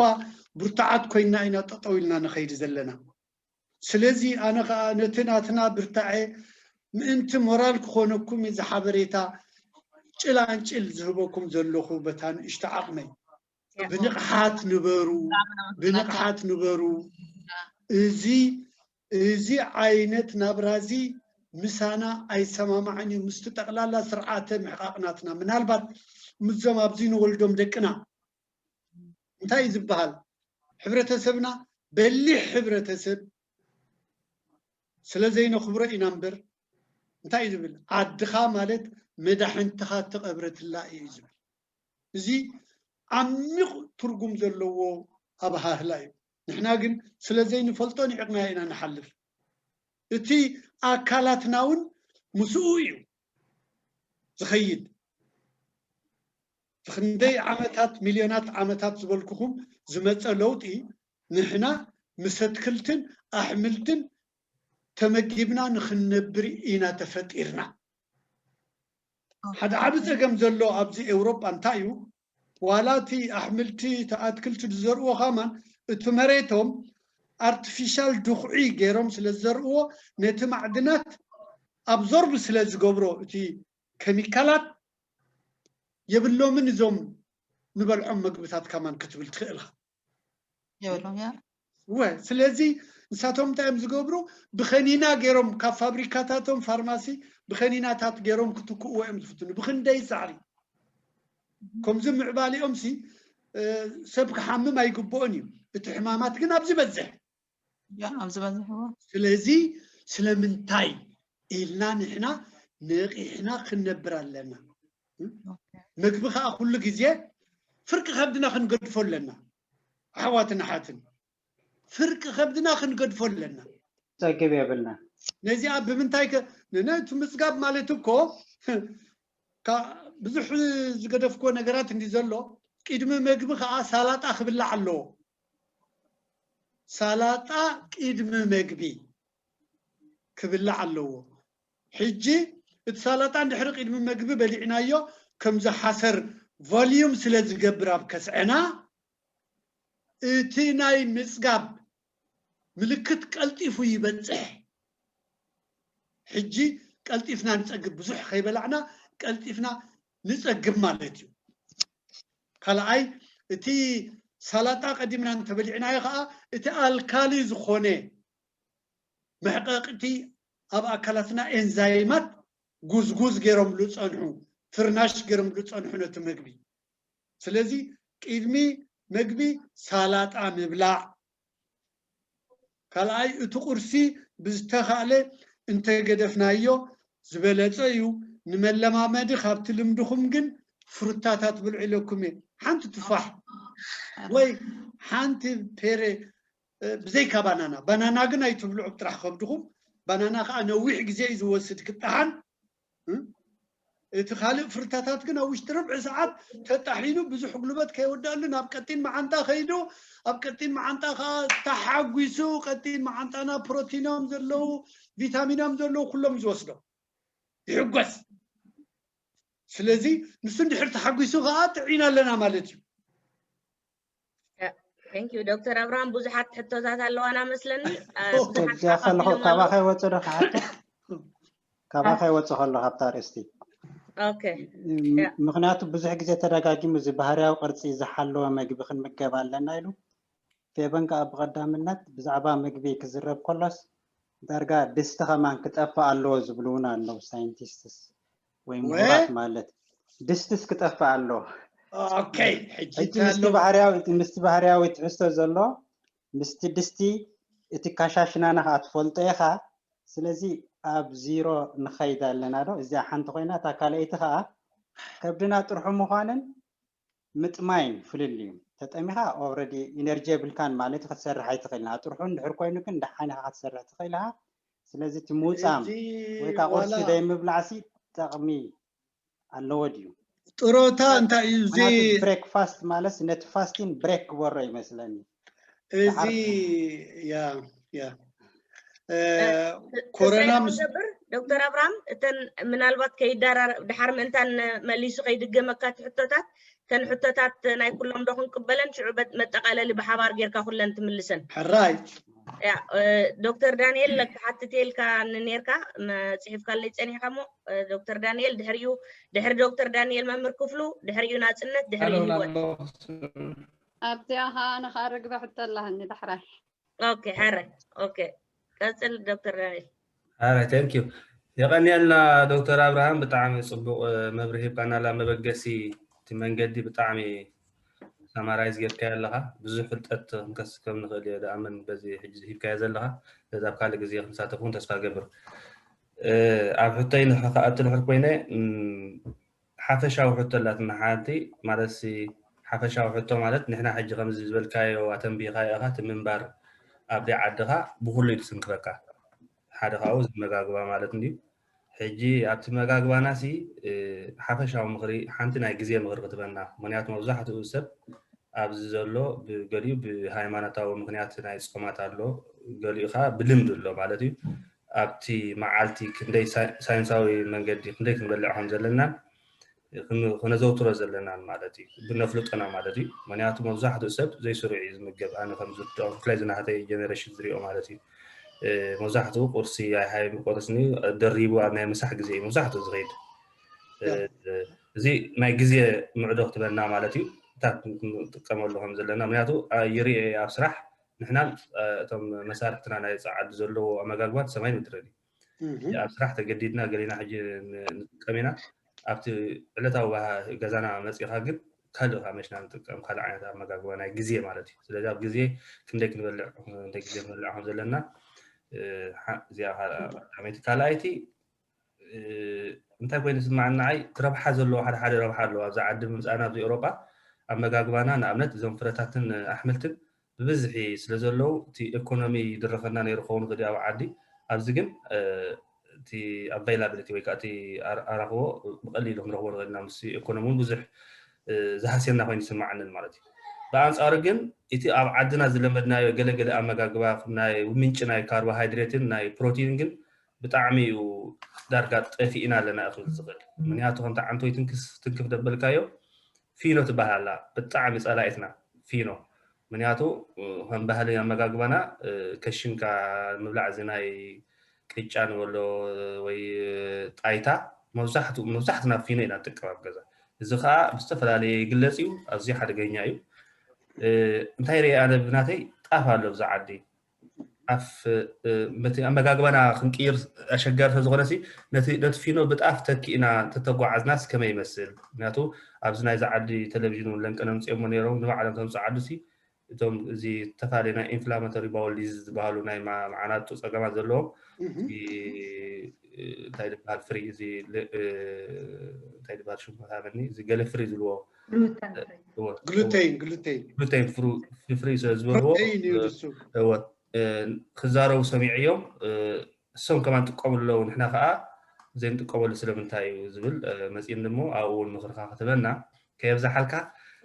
ብርቱዓት ኮይና ኢና ጠጠው ኢልና ንኸይድ ዘለና። ስለዚ ኣነ ኸዓ ነቲ ናትና ብርታዐ ምእንቲ ሞራል ክኾነኩም እዚ ሓበሬታ ጭላንጭል ዝህበኩም ዘለኹ በታ ንእሽቶ ዓቕመይ። ብንቕሓት ንበሩ፣ ብንቕሓት ንበሩ። እዚ እዚ ዓይነት ናብራ እዚ ምሳና ኣይሰማማዕን እዩ ምስቲ ጠቕላላ ስርዓተ ምሕቓቕ ናትና። ምናልባት ምስዞም ኣብዚ ንወልዶም ደቅና እንታይ እዩ ዝበሃል? ሕብረተሰብና በሊሕ ሕብረተሰብ ስለ ዘይነኽብሮ ኢና እምበር እንታይ እዩ ዝብል? ዓድኻ ማለት መዳሕንትኻ እተቐብረትላ እዩ ዝብል። እዚ ዓሚቕ ትርጉም ዘለዎ ኣበሃህላ እዩ። ንሕና ግን ስለ ዘይንፈልጦ ንዒቕና ኢና ንሓልፍ። እቲ ኣካላትና እውን ምስኡ እዩ ዝኸይድ። ብኽንደይ ዓመታት፣ ሚልዮናት ዓመታት ዝበልኩኹም ዝመጸ ለውጢ ንሕና ምስ ኣትክልትን ኣሕምልትን ተመጊብና ንኽንነብር ኢና ተፈጢርና። ሓደ ዓቢ ጸገም ዘሎ ኣብዚ ኤውሮጳ እንታይ እዩ? ዋላ እቲ ኣሕምልቲ፣ እቲ ኣትክልቲ ዝዘርእዎ ኸማን እቲ መሬቶም ኣርቲፊሻል ድኹዒ ገይሮም ስለ ዝዘርእዎ ነቲ ማዕድናት ኣብዞርብ ስለ ዝገብሮ እቲ ኬሚካላት የብሎምን እዞም ንበልዖም መግብታት ከማን ክትብል ትኽእል ኢኻ። የብሎም ያ ወ ስለዚ ንሳቶም እንታይ እዮም ዝገብሩ? ብኸኒና ገይሮም ካብ ፋብሪካታቶም ፋርማሲ ብኸኒናታት ገይሮም ክትክእዎ እዮም ዝፍትኑ። ብኽንደይ ፃዕሪ ከምዚ ምዕባሊኦም ሲ እ፣ ሰብ ክሓምም ኣይግብኦን እዩ። እቲ ሕማማት ግን ኣብዚ በዝሕ ያ ኣብ ዝበዝሕዎ ስለዚ ስለምንታይ ኢልና ንሕና ነቂሕና ክንነብር ኣለና። መግቢ ከዓ ኩሉ ግዜ ፍርቂ ከብድና ክንገድፎ ኣለና። ኣሕዋትን ኣሓትን ፍርቂ ከብድና ክንገድፎ ኣለና። ጸግብ የብልና። ነዚኣ ብምንታይ ከ ነቲ ምጽጋብ ማለት እኮ ካ- ብዙሕ ዝገደፍኮ ነገራት እንዲ ዘሎ ቅድሚ መግቢ ከዓ ሳላጣ ክብላዕ ኣለዎ። ሳላጣ ቅድሚ መግቢ ክብላዕ ኣለዎ። ሕጂ እቲ ሳላጣ እንድሕሪ ቅድሚ መግቢ በሊዕናዮ ከምዚ ሓሰር volume ስለ ዝገብር ኣብ ከስዐና እቲ ናይ ምፅጋብ ምልክት ቀልጢፉ ይበፅሕ። ሕጂ ቀልጢፍና ንፀግብ፣ ብዙሕ ከይበላዕና ቀልጢፍና ንፀግብ ማለት እዩ። ካልኣይ እቲ ሳላጣ ቀዲምና እንተበሊዕናዮ ከዓ እቲ ኣልካሊ ዝኾነ መሕቀቅቲ ኣብ ኣካላትና ኤንዛይማት ጉዝጉዝ ገይሮም ዝፀንሑ፣ ፍርናሽ ገይሮም ዝፀንሑ ነቲ መግቢ። ስለዚ ቅድሚ መግቢ ሳላጣ ምብላዕ፣ ካልኣይ እቲ ቁርሲ ብዝተኻእለ እንተገደፍናዮ ዝበለፀ እዩ። ንመለማመዲ ካብቲ ልምድኹም ግን ፍሩታታት ብልዑ ኢለኩም እየ። ሓንቲ ቱፋሕ ወይ ሓንቲ ፔረ ብዘይካ ባናና። ባናና ግን ኣይትብልዑ ብጥራሕ ከብድኹም። ባናና ከዓ ነዊሕ ግዜ እዩ ዝወስድ ክጠሓን። እቲ ካልእ ፍርታታት ግን ኣብ ውሽጢ ርብዒ ሰዓት ተጣሒኑ ብዙሕ ጉልበት ከይወዳሉ ናብ ቀጢን መዓንጣ ከይዱ፣ ኣብ ቀጢን መዓንጣ ከዓ ተሓጒሱ፣ ቀጢን መዓንጣና ፕሮቲኖም ዘለዉ ቪታሚኖም ዘለዉ ኩሎም ዝወስዶ ይሕጎስ። ስለዚ ንሱ እንድሕር ተሓጒሱ ከዓ ጥዒና ኣለና ማለት እዩ። Thank you ዶክተር ኣብርሃም። ብዙሓት ሕቶታት ኣለዋና መስለኒ። እዚኣ ከለኹ ካባኸ ይወፅእ ዶ ክሓቶ? ካባኸ ይወፅእ ከሎ ካብታ ኣርእስቲ። Okay. ምክንያቱ ብዙሕ ግዜ ተደጋጊሙ እዚ ባህርያዊ ቅርፂ ዝሓለወ መግቢ ክንምገብ ኣለና ኢሉ። ፌበን ከዓ ብቐዳምነት ብዛዕባ ምግቢ ክዝረብ ከሎስ ዳርጋ ድስቲ ከማን ክጠፍእ ኣለዎ ዝብሉ እውን ኣለዉ ሳይንቲስትስ ወይ ምሁራት ማለት ድስትስ ክጠፍእ ኣለዎ። Okay፣ ሕጂ ሕጂ ምስቲ ባህርያዊ ምስቲ ባህርያዊ ትሕዝቶ ዘሎ ምስቲ ድስቲ እቲ ካሻሽናና ከዓ ትፈልጦ ኢኻ። ስለዚ ኣብ ዚሮ ንኸይድ ኣለና ዶ? እዚኣ ሓንቲ ኮይና እታ ካልኣይቲ ከዓ ከብድና ጥርሑ ምዃንን ምጥማይን ፍልልዩ። ተጠሚኻ already ኢነርጂ የብልካን ማለት ክትሰርሕ ኣይትኽእልን። ኣጥርሑ እንድሕር ኮይኑ ግን ደሓን ኢኻ ክትሰርሕ ትኽእል ኢኻ። ስለዚ እቲ ምውፃም ወይ ከዓ ቁርሲ ዘይምብላዕሲ ጠቕሚ ኣለዎ ድዩ? ጥሮታ እንታይ እዩ እዚ? ምክንያቱ ብሬክፋስት ማለት ነቲ ፋስቲን ብሬክ ክበሮ ይመስለኒ። እዚ ሰዓርቲ። ያ ያ እ፣ ተ- ኮረና ተስፋ ምስ ንገብር ዶክተር ኣብርሃም እተን ምናልባት ከይዳራረ ድሓር ምእንታን መሊሱ ከይድገመካ እቲ ሕቶታት እተን ሕቶታት ናይ ኩሎም ዶ ክንቅበለን ሽዑ በት- መጠቃለሊ ብሓባር ጌርካ ኩለን ትምልሰን። ሕራይ ያ እ፣ ዶክተር ዳንኤል ክሓትት የልካ ንኔርካ መ- ጽሒፍካለይ ጸኒሕካ እሞ እ፣ ዶክተር ዳንኤል ድሕሪኡ ድሕሪ ዶክተር ዳንኤል መምህር ክፍሉ ድሕሪኡ ናጽነት ድሕሪኡ ኣለኹ ህይወት። ኣለኹ። ኣብዚኣ ከዓ ኣነ ከዓ ርግበ ሕቶ ኣለሃኒ ዳሕራይ። ኦኬ ሕረ ኦኬ ቀጽል ዶክተር ዳንኤል። ኣረ ቴንክ ዩ። የቐንየልና ዶክተር ኣብርሃም፣ ብጣዕሚ ጽቡቕ እ፣ መብርሂ ሂብካና ኣላ። መበገሲ እቲ መንገዲ ብጣዕሚ ሳማራይዝ ጌርካዮ ኣለኻ። ብዙሕ ፍልጠት ክንከስብ ከም ንኽእል እየ ዝኣምን በዚ ሕጂ ሂብካዮ ዘለኻ። ስለዚ ኣብ ካልእ ግዜ ክንሳተፍ እውን ተስፋ ገብር። እ፣ ኣብ ሕቶይ ንኸ- ክኣቱ ድሕር ኮይነ እም፣ ሓፈሻዊ ሕቶ ኣላትና ሓንቲ ማለት ሲ ሓፈሻዊ ሕቶ ማለት ንሕና ሕጂ ከምዚ ዝበልካዮ ኣተንቢኻዮ ኢኻ እቲ ምንባር ኣብ ደይ ዓድኻ ብኩሉ እዩ ዝስንክፈካ። ሓደ ካብኡ እዚ መጋግባ ማለት እንድዩ። ሕጂ ኣብቲ መጋግባና ሲ እ፣ ሓፈሻዊ ምኽሪ ሓንቲ ናይ ግዜ ምኽሪ ክትበና፣ ምክንያቱ መብዛሕትኡ ሰብ ኣብዚ ዘሎ ብገሊኡ ብሃይማኖታዊ ምክንያት ናይ ጾማት ኣሎ፣ ገሊኡ ከዓ ብልምዲ ኣሎ ማለት እዩ። ኣብቲ መዓልቲ ክንደይ ሳይ- ሳይንሳዊ መንገዲ ክንደይ ክንበልዕ ከም ዘለናን ክን- ክነዘውትሮ ዘለናን ማለት እዩ ብነፍልጦና ማለት እዩ። ምክንያቱ መብዛሕትኡ ሰብ ዘይስሩዕ እዩ ዝምገብ። ኣነ ከም ዝርድኦ ብፍላይ ዝናህተይ ጀነሬሽን ዝሪኦ ማለት እዩ። እ፣ መብዛሕትኡ ቁርሲ ኣይሃይ ቁርስኒ ደሪቡ ኣብ ናይ ምሳሕ ግዜ እዩ መብዛሕትኡ ዝኸይድ። እ፣ እዚ ናይ ግዜ ምዕዶ ክትበና ማለት እዩ። እታ ክንጥቀመሉ ከም ዘለና ምክንያቱ ኣ- ይርኢ እየ ኣብ ስራሕ ንሕናን እ፣ እቶም መሳርሕትና ናይ ጸዓዱ ዘለዎ ኣመጋግባት ሰማይ ምድርን እዩ። ኣብ ስራሕ ተገዲድና ገሊና ሕጂ ን- ንጥቀም ኢና። ኣብቲ ዕለታዊ ባህሪ ገዛና መፂኻ ግን ካልእ ካብ መሽና ንጥቀም ካልእ ዓይነት ኣመጋግባ ናይ ግዜ ማለት እዩ። ስለዚ ኣብ ግዜ ክንደይ ክንበልዕ ክንደይ ግዜ ክንበልዕ ከም ዘለና እ፣ ሓ- እዚኣ ቀዳመይቲ። ካልኣይቲ እ፣ እንታይ ኮይኑ ዝስማዓኒ ንዓይ እቲ ረብሓ ዘለዎ ሓደ ሓደ ረብሓ ኣለዎ። ኣብዚ ዓዲ ምምፃእና ኣብዚ ኤውሮጳ ኣመጋግባና ንኣብነት እዞም ፍረታትን ኣሕምልትን ብብዝሒ ስለ ዘለዉ እቲ ኢኮኖሚ ይድረኸና ነይሩ ክኸውን ይኽእል እዩ ኣብ ዓዲ። ኣብዚ ግን እ፣ እቲ ኣቫይላብሊቲ ወይ ከዓ እቲ ኣር- ኣራኽቦ ብቐሊሉ ክንረኽቦ ንኽእል ኢና። ምስ ኢኮኖሚ እውን ብዙሕ እ፣ ዝሃስየና ኮይኑ ይስማዓንን ማለት እዩ። ብኣንፃሩ ግን እቲ ኣብ ዓድና ዝለመድናዮ ገለገለ ኣመጋግባ ናይ ምንጪ ናይ ካርቦሃይድሬትን ናይ ፕሮቲንን ግን ብጣዕሚ እዩ ዳርጋ ጠፊእና ኣለና ክብል ዝኽእል። ምክንያቱ ከምቲ ዓንቶይ ትንክስ ትንክፍ ደበልካዮ ፊኖ ትበሃል ኣላ ብጣዕሚ ፀላኢትና ፊኖ። ምክንያቱ እ፣ ከም ባህሊ ኣመጋግባና እ፣ ከሽንካ ምብላዕ እዚ ናይ ቅጫ ንበሎ ወይ ጣይታ መብዛሕትኡ መብዛሕትና ፊኖ ኢና ንጥቀም ኣብ ገዛ። እዚ ከዓ ብዝተፈላለየ ይግለፅ እዩ፣ ኣዝዩ ሓደገኛ እዩ። እ፣ እንታይ ርአ ኣነ ብናተይ ጣፍ ኣሎ ብዛ ዓዲ ኣፍ እ፣ በቲ ኣመጋግባና ክንቅይር ኣሸጋሪ ስለዝኾነ ሲ ነቲ ነቲ ፊኖ ብጣፍ ተኪእና ተተጓዓዝናስ ከመይ ይመስል? ምክንያቱ ኣብዚ ናይዚ ዓዲ ቴሌቪዥን እውን ለንቀ ነምፅኦሞ ነይሮም ንባዕሎም ተምፅኡ ዓዲ ሲ እቶም እዚ ዝተፈላለዩ ናይ ኢንፍላማቶሪ ባውል ዲዚዝ ዝበሃሉ ናይ ማ- መዓናጡ ፀገማት ዘለዎም እዚ እንታይ ዝበሃል ፍሪ እዚ ል- እ፣ እንታይ ዝበሃል ሽሙ ሃበኒ እዚ ገለ ፍሪ ዝብልዎ ግሉተን ፍሪ። እወ፣ ግሉቴን ግሉቴን ግሉቴን ፍሩ- ፍሪ ስለ ዝበልዎ ፕሮቴይን እዩ እ፣ ንሱ። እወ፣ እ፣ ክዛረቡ ሰሚዐዮም እ፣ እሶም ከማን ጥቀምሉ ኣለዉ ንሕና ከዓ ዘይንጥቀመሉ ስለምንታይ እዩ ዝብል እ፣ መፂእኒ እሞ ኣብኡ እውን ምኽርካ ክትበና ከየብዛሓልካ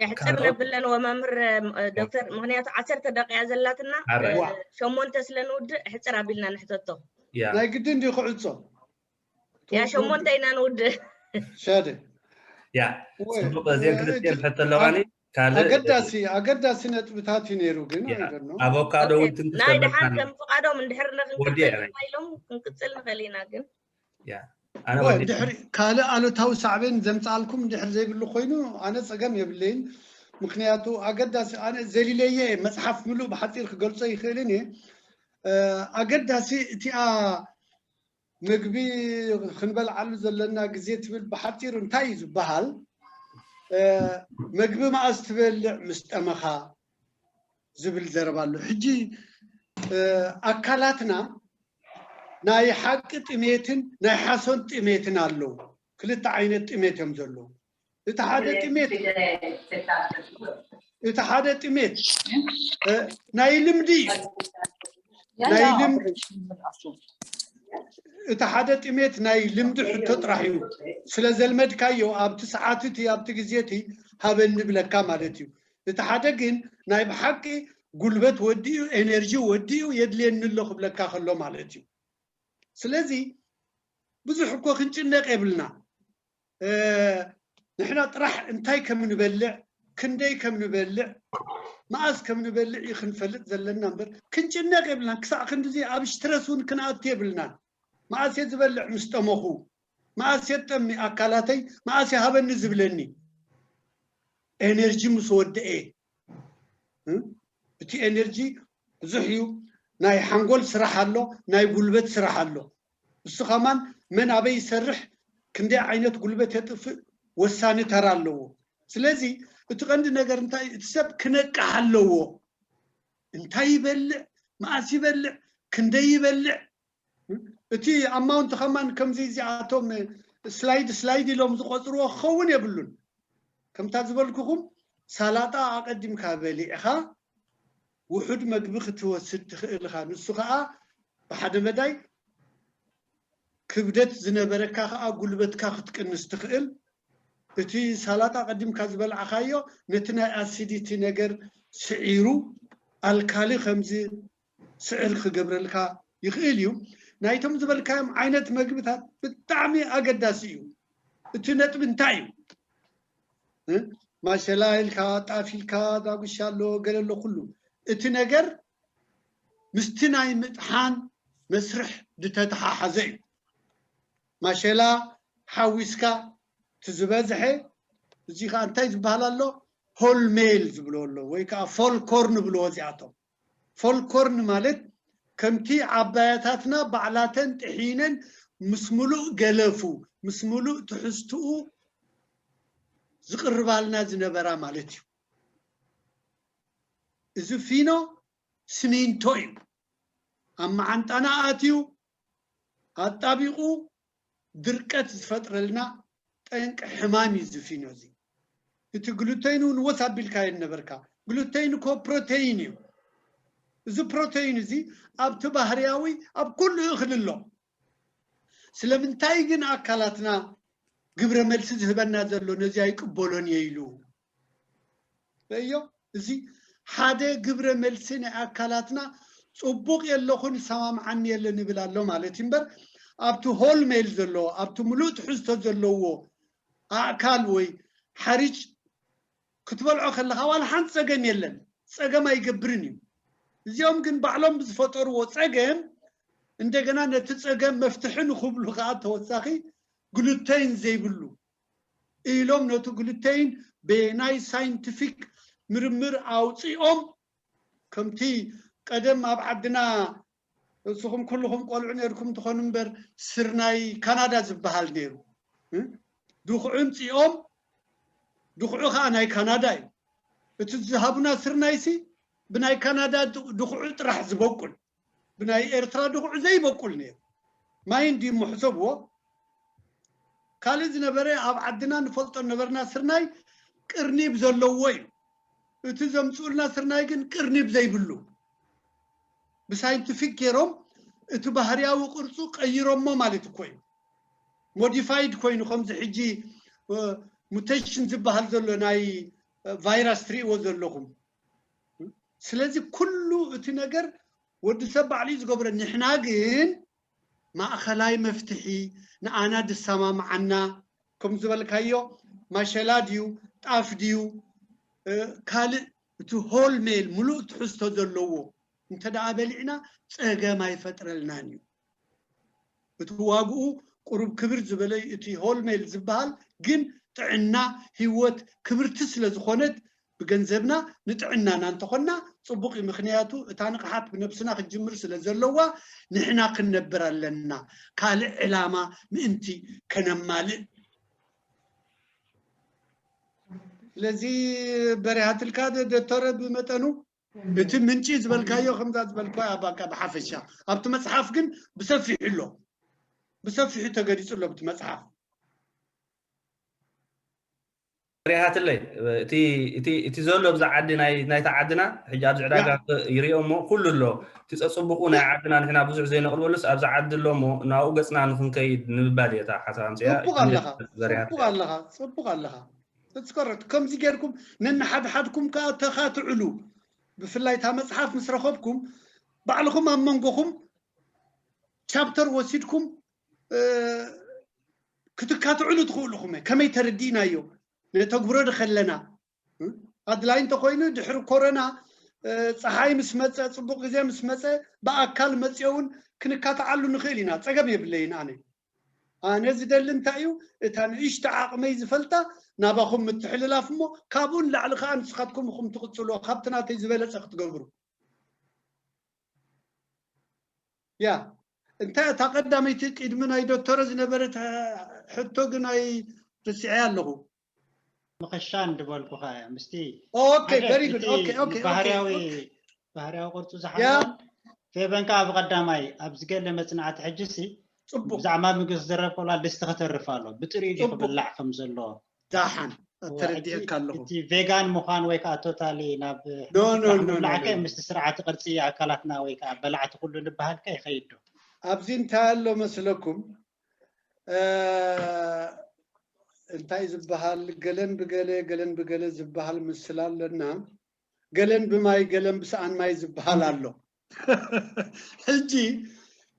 የሕፅር ካልኦት ነብለንዎ መምህር እ፣ ዶክተር ምክንያቱ ዓሰርተ ደቂቃ ዘላትና ሓራይ እ፣ ሸሞንተ ስለ ንውድእ ሕፅር ኣቢልና ንሕተቶ። ያ ናይ ግድን ድዩ ክዕፆ? ያ ሸሞንተ ኢና ንውድእ። ሸደ ያ ወይ፣ ፅቡቅ እዚአን እ፣ ክልቲአን እቲ ሕቶ ኣለዋኒ ካልእ ኣገዳሲ ኣገዳሲ ነጥብታት እዩ ነይሩ ግን ያ I don't know። ኣቮካዶ ኦኬ እውን ትንክፍ ናይ ደሓን ተበልካኒ ከም ፍቃዶም እንድሕር ወዲአ ክንቅፅል ንኽእል ኢሎም ክንቅፅል ንኽእል ኢና ግን ያ ኣነ ወይ ወዲ ድሕሪ ካልእ ኣሉታዊ ሳዕቤን ዘምፃልኩም ድሕር ዘይብሉ ኮይኑ ኣነ ፀገም የብለይን። ምክንያቱ ኣገዳሲ ኣነ ዘሊለየ መፅሓፍ ምሉእ ብሓፂር ክገልፆ ይኽእልን እየ። እ፣ ኣገዳሲ እቲኣ ምግቢ ክንበልዓሉ ዘለና ግዜ ትብል ብሓፂሩ እንታይ እዩ ዝበሃል? እ፣ ምግቢ መኣስ ትበልዕ ምስ ጠመኻ ዝብል ዘረባ ኣሎ። ሕጂ እ፣ ኣካላትና ናይ ሓቂ ጥሜትን ናይ ሓሶት ጥሜትን ኣለዉ። ክልተ ዓይነት ጥሜት እዮም ዘለዉ። እቲ ሓደ ጥሜት እቲ ሓደ ጥሜት እ፣ ናይ ልምዲ እዩ። ናይ ልምዲ እቲ ሓደ ጥሜት ናይ ልምዲ ሕቶ ጥራሕ እዩ። ስለ ዘልመድካዮ ኣብቲ ሰዓት እቲ ኣብቲ ግዜ እቲ ሃበኒ ብለካ ማለት እዩ። እቲ ሓደ ግን ናይ ብሓቂ ጉልበት ወዲኡ፣ ኤነርጂ ወዲኡ፣ የድልየኒ ኣሎ ክብለካ ከሎ ማለት እዩ። ስለዚ ብዙሕ እኮ ክንጭነቅ የብልና። ንሕና ጥራሕ እንታይ ከም ንበልዕ፣ ክንደይ ከም ንበልዕ፣ መኣስ ከም ንበልዕ እዩ ክንፈልጥ ዘለና እምበር ክንጭነቅ የብልናን። ክሳዕ ክንድዚ ኣብ ስትረስ እውን ክንኣቱ የብልናን። መኣስ እየ ዝበልዕ ምስ ጠመኹ፣ መኣስ እየ ጠሚ ኣካላተይ፣ መኣስ እየ ሃበኒ ዝብለኒ፣ ኤነርጂ ምስ ወደኤ። እቲ ኤነርጂ ብዙሕ እዩ። ናይ ሓንጎል ስራሕ ኣሎ፣ ናይ ጉልበት ስራሕ ኣሎ። እሱ ከማን መን ኣበይ ይሰርሕ፣ ክንደይ ዓይነት ጉልበት የጥፍእ ወሳኒ ተራ ኣለዎ። ስለዚ እቲ ቀንዲ ነገር እንታይ፣ እቲ ሰብ ክነቅሕ ኣለዎ። እንታይ ይበልዕ፣ መኣስ ይበልዕ፣ ክንደይ ይበልዕ። እቲ ኣማውንት ከማን ከምዚ እዚኣቶም ስላይድ ስላይድ ኢሎም ዝቆፅርዎ ክኸውን የብሉን። ከምታ ዝበልኩኹም ሳላጣ ኣቐዲምካ በሊዕኻ ውሑድ መግቢ ክትወስድ ትኽእል ኢኻ። ንሱ ከዓ ብሓደ መዳይ ክብደት ዝነበረካ ከዓ ጉልበትካ ክትቅንስ ትኽእል። እቲ ሳላጣ ቀዲምካ ዝበልዓኻዮ ነቲ ናይ ኣሲዲቲ ነገር ስዒሩ ኣልካሊ ከምዚ ስዕር ክገብረልካ ይኽእል እዩ። ናይቶም ዝበልካዮም ዓይነት መግብታት ብጣዕሚ ኣገዳሲ እዩ። እቲ ነጥቢ እንታይ እዩ? ማሸላ ኢልካ፣ ጣፍ ኢልካ፣ ዳጉሻ ኣሎ፣ ገለ ኣሎ፣ ኩሉ እቲ ነገር ምስቲ ናይ ምጥሓን መስርሕ ዝተተሓሓዘ እዩ። ማሸላ ሓዊስካ እቲ ዝበዝሐ፣ እዚ ከዓ እንታይ ዝበሃል ኣሎ? ሆል ሜል ዝብሎ ኣሎ፣ ወይ ከዓ ፎል ኮርን ብልዎ እዚኣቶም። ፎል ኮርን ማለት ከምቲ ዓባያታትና ባዕላተን ጥሒነን ምስ ሙሉእ ገለፉ፣ ምስ ሙሉእ ትሕዝትኡ ዝቕርባልና ዝነበራ ማለት እዩ። እዚ ፊኖ ስሚንቶ እዩ። ኣብ መዓንጣና ኣትዩ ኣጣቢቑ ድርቀት ዝፈጥረልና ጠንቂ ሕማም እዩ እዚ ፊኖ እዚ። እቲ ግሉተይን እውን ወስ ኣቢልካዮ ነበርካ። ግሉተይን እኮ ፕሮተይን እዩ። እዚ ፕሮተይን እዚ ኣብቲ ባህርያዊ ኣብ ኩሉ እኽሊ ኣሎ። ስለምንታይ ግን ኣካላትና ግብረ መልሲ ዝህበና ዘሎ ነዚ ኣይቅበሎን እየ ኢሉ? ርእዮ፣ እዚ ሓደ ግብረ መልሲ ናይ ኣካላትና ጽቡቕ የለኹን፣ ይሰማምዓኒ የለን ይብል ኣሎ ማለት እዩ እምበር፣ ኣብቲ ሆል ሜል ዘለዎ፣ ኣብቲ ምሉእ ትሕዝቶ ዘለዎ ኣእካል ወይ ሓሪጭ ክትበልዖ ከለኻ ዋላ ሓንቲ ጸገም የለን፣ ጸገም ኣይገብርን እዩ። እዚኦም ግን ባዕሎም ብዝፈጠርዎ ጸገም እንደገና ነቲ ጸገም መፍትሒ ንኽብሉ ከዓ ተወሳኺ ግሉተይን ዘይብሉ ኢሎም ነቲ ግሉተይን ብናይ ሳይንቲፊክ ምርምር ኣውፂኦም፣ ከምቲ ቀደም ኣብ ዓድና ንስኹም ኩልኹም ቆልዑ ነርኩም ትኾኑ እምበር ስርናይ ካናዳ ዝበሃል ነይሩ። እ? ድኹዑ ምፂኦም፣ ድኹዑ ከዓ ናይ ካናዳ እዩ። እቲ ዝሃቡና ስርናይሲ ብናይ ካናዳ ድ-፣ ድኹዑ ጥራሕ ዝበቁል፣ ብናይ ኤርትራ ድኹዑ ዘይበቁል ነይሩ። ማይ እንዲ እሞ ሕሰብዎ። ካልእ ዝነበረ ኣብ ዓድና ንፈልጦ ነበርና ስርናይ ቅርኒብ ዘለዎ እዩ። እቲ ዘምፅኡልና ስርናይ ግን ቅርኒብ ዘይብሉ፣ ብሳይንቲፊክ ገይሮም እቲ ባህርያዊ ቅርፁ ቀይሮሞ ማለት እኮ እዩ። ሞዲፋይድ ኮይኑ ከምዚ ሕጂ፣ እ፣ ሙቴሽን ዝበሃል ዘሎ ናይ፣ እ፣ ቫይረስ ትርእይዎ ዘለኹም። ስለዚ ኩሉ እቲ ነገር ወዲ ሰብ ባዕሉ እዩ ዝገብሮ። ንሕና ግን ማእኸላይ መፍትሒ ንኣና ዝሰማምዓና፣ ከም ዝበልካዮ ማሸላ ድዩ፣ ጣፍ ድዩ፣ እ፣ ካልእ እቲ ሆል ሜል ምሉእ ትሕዝቶ ዘለዎ እንተ ደኣ በሊዕና ጸገም ኣይፈጥረልናን እዩ። እቲ ዋግኡ ቁሩብ ክብር ዝበለ እዩ። እቲ ሆል ሜል ዝበሃል ግን ጥዕና፣ ህይወት፣ ክብርቲ ስለ ዝኾነት ብገንዘብና ንጥዕናና እንተኾንና ጽቡቕ እዩ። ምኽንያቱ እታ ንቕሓት ብነብስና ክትጅምር ስለ ዘለዋ ንሕና ክንነብር ኣለና፣ ካልእ ዕላማ ምእንቲ ከነማልእ። ስለዚ በሪሃትልካ ዶ-፣ ዶክተረ ብመጠኑ እቲ ምንጪ ዝበልካዮ ከምዛ ዝበልካዮ ኣብ በቃ ብሓፈሻ ኣብቲ መጽሓፍ ግን ብሰፊሑ ኣሎ፣ ብሰፊሑ ተገሊጹ ኣሎ ኣብቲ መጽሓፍ። ሪሃትለይ እቲ እቲ እቲ ዘሎ ኣብዚ ዓዲ ናይ ናይታ ዓድና ሕጂ ኣብዚ ዕዳጋ ይሪኦ እሞ ኩሉ ኣሎ። እቲ ጸጽቡቑ ናይ ዓድና ንሕና ብዙሕ ዘይነቕርበሉስ ኣብዚ ዓዲ ኣሎ እሞ ናብኡ ገጽና ንኽንከይድ ንምባል እየ እታ ሓሳብ ኣምጺኣ። ጽቡቕ ኣለኻ፣ ጽቡቕ ኣለኻ፣ ጽቡቕ ኣለኻ። ጽጽከረት ከምዚ ጌርኩም ነንሓድሓድኩም ከኣ ተኻትዕሉ። ብፍላይ እታ መጽሓፍ ምስ ረኸብኩም ባዕልኹም ኣብ መንጎኹም ቻፕተር ወሲድኩም ክትካትዕሉ ትኽእሉ ኹም ከመይ ተረዲእናዮ ነተግብሮ ዶ ከለና ኣድላይ እንተኮይኑ ድሕሪ ኮረና ፀሓይ ምስ መፀ ፅቡቅ ግዜ ምስ መፀ ብኣካል መፅዮ እውን ክንካትዓሉ ንኽእል ኢና። ፀገም የብለይን። ኣነ ኣነ ዝደሊ እንታይ እዩ እታ ንእሽተ ዓቕመይ ዝፈልጣ ናባኹም ምትሕልላፍ እሞ ካብኡ ንላዕሊ ከዓ ንስኻትኩም ኹም ትቕፅልዎ ካብቲ ናተይ ዝበለፀ ክትገብሩ። ያ እንታይ እታ ቀዳመይቲ ቅድሚ ናይ ዶክተረ ዝነበረት ሕቶ ግን ኣይ ርስዐያ ኣለኹ። ምኽሻን ዝበልኩኻ እያ ምስቲ okay very good okay okay ባህርያዊ ባህርያዊ ቅርጹ ዝሓዘን ፌበን ከዓ ብቐዳማይ ኣብ ዝገለ መጽናዕቲ ሕጂ ሲ ጽቡቅ ብዛዕባ ምግቢ ዝዘረብ ከላ ድስቲ ከተርፍ ኣሎ ብጥሪኡ ድዩ ክብላዕ ከም ዘለዎ ዳሓን ተረዲእካ ኣለኹ። እቲ ቬጋን ምዃን ወይ ከዓ ቶታሊ ናብ no no no no ምብላዕከ ምስቲ ስርዓተ ቅርጺ ኣካላትና ወይ ከዓ በላዕቲ ኩሉ ንበሃልከ ይኸይድ ዶ? ኣብዚ እንታይ ኣሎ መስለኩም እንታይ ዝበሃል ገለን ብገለ ገለን ብገለ ዝበሃል ምስላ ኣለና። ገለን ብማይ ገለን ብሰኣን ማይ ዝበሃል ኣሎ። ሕጂ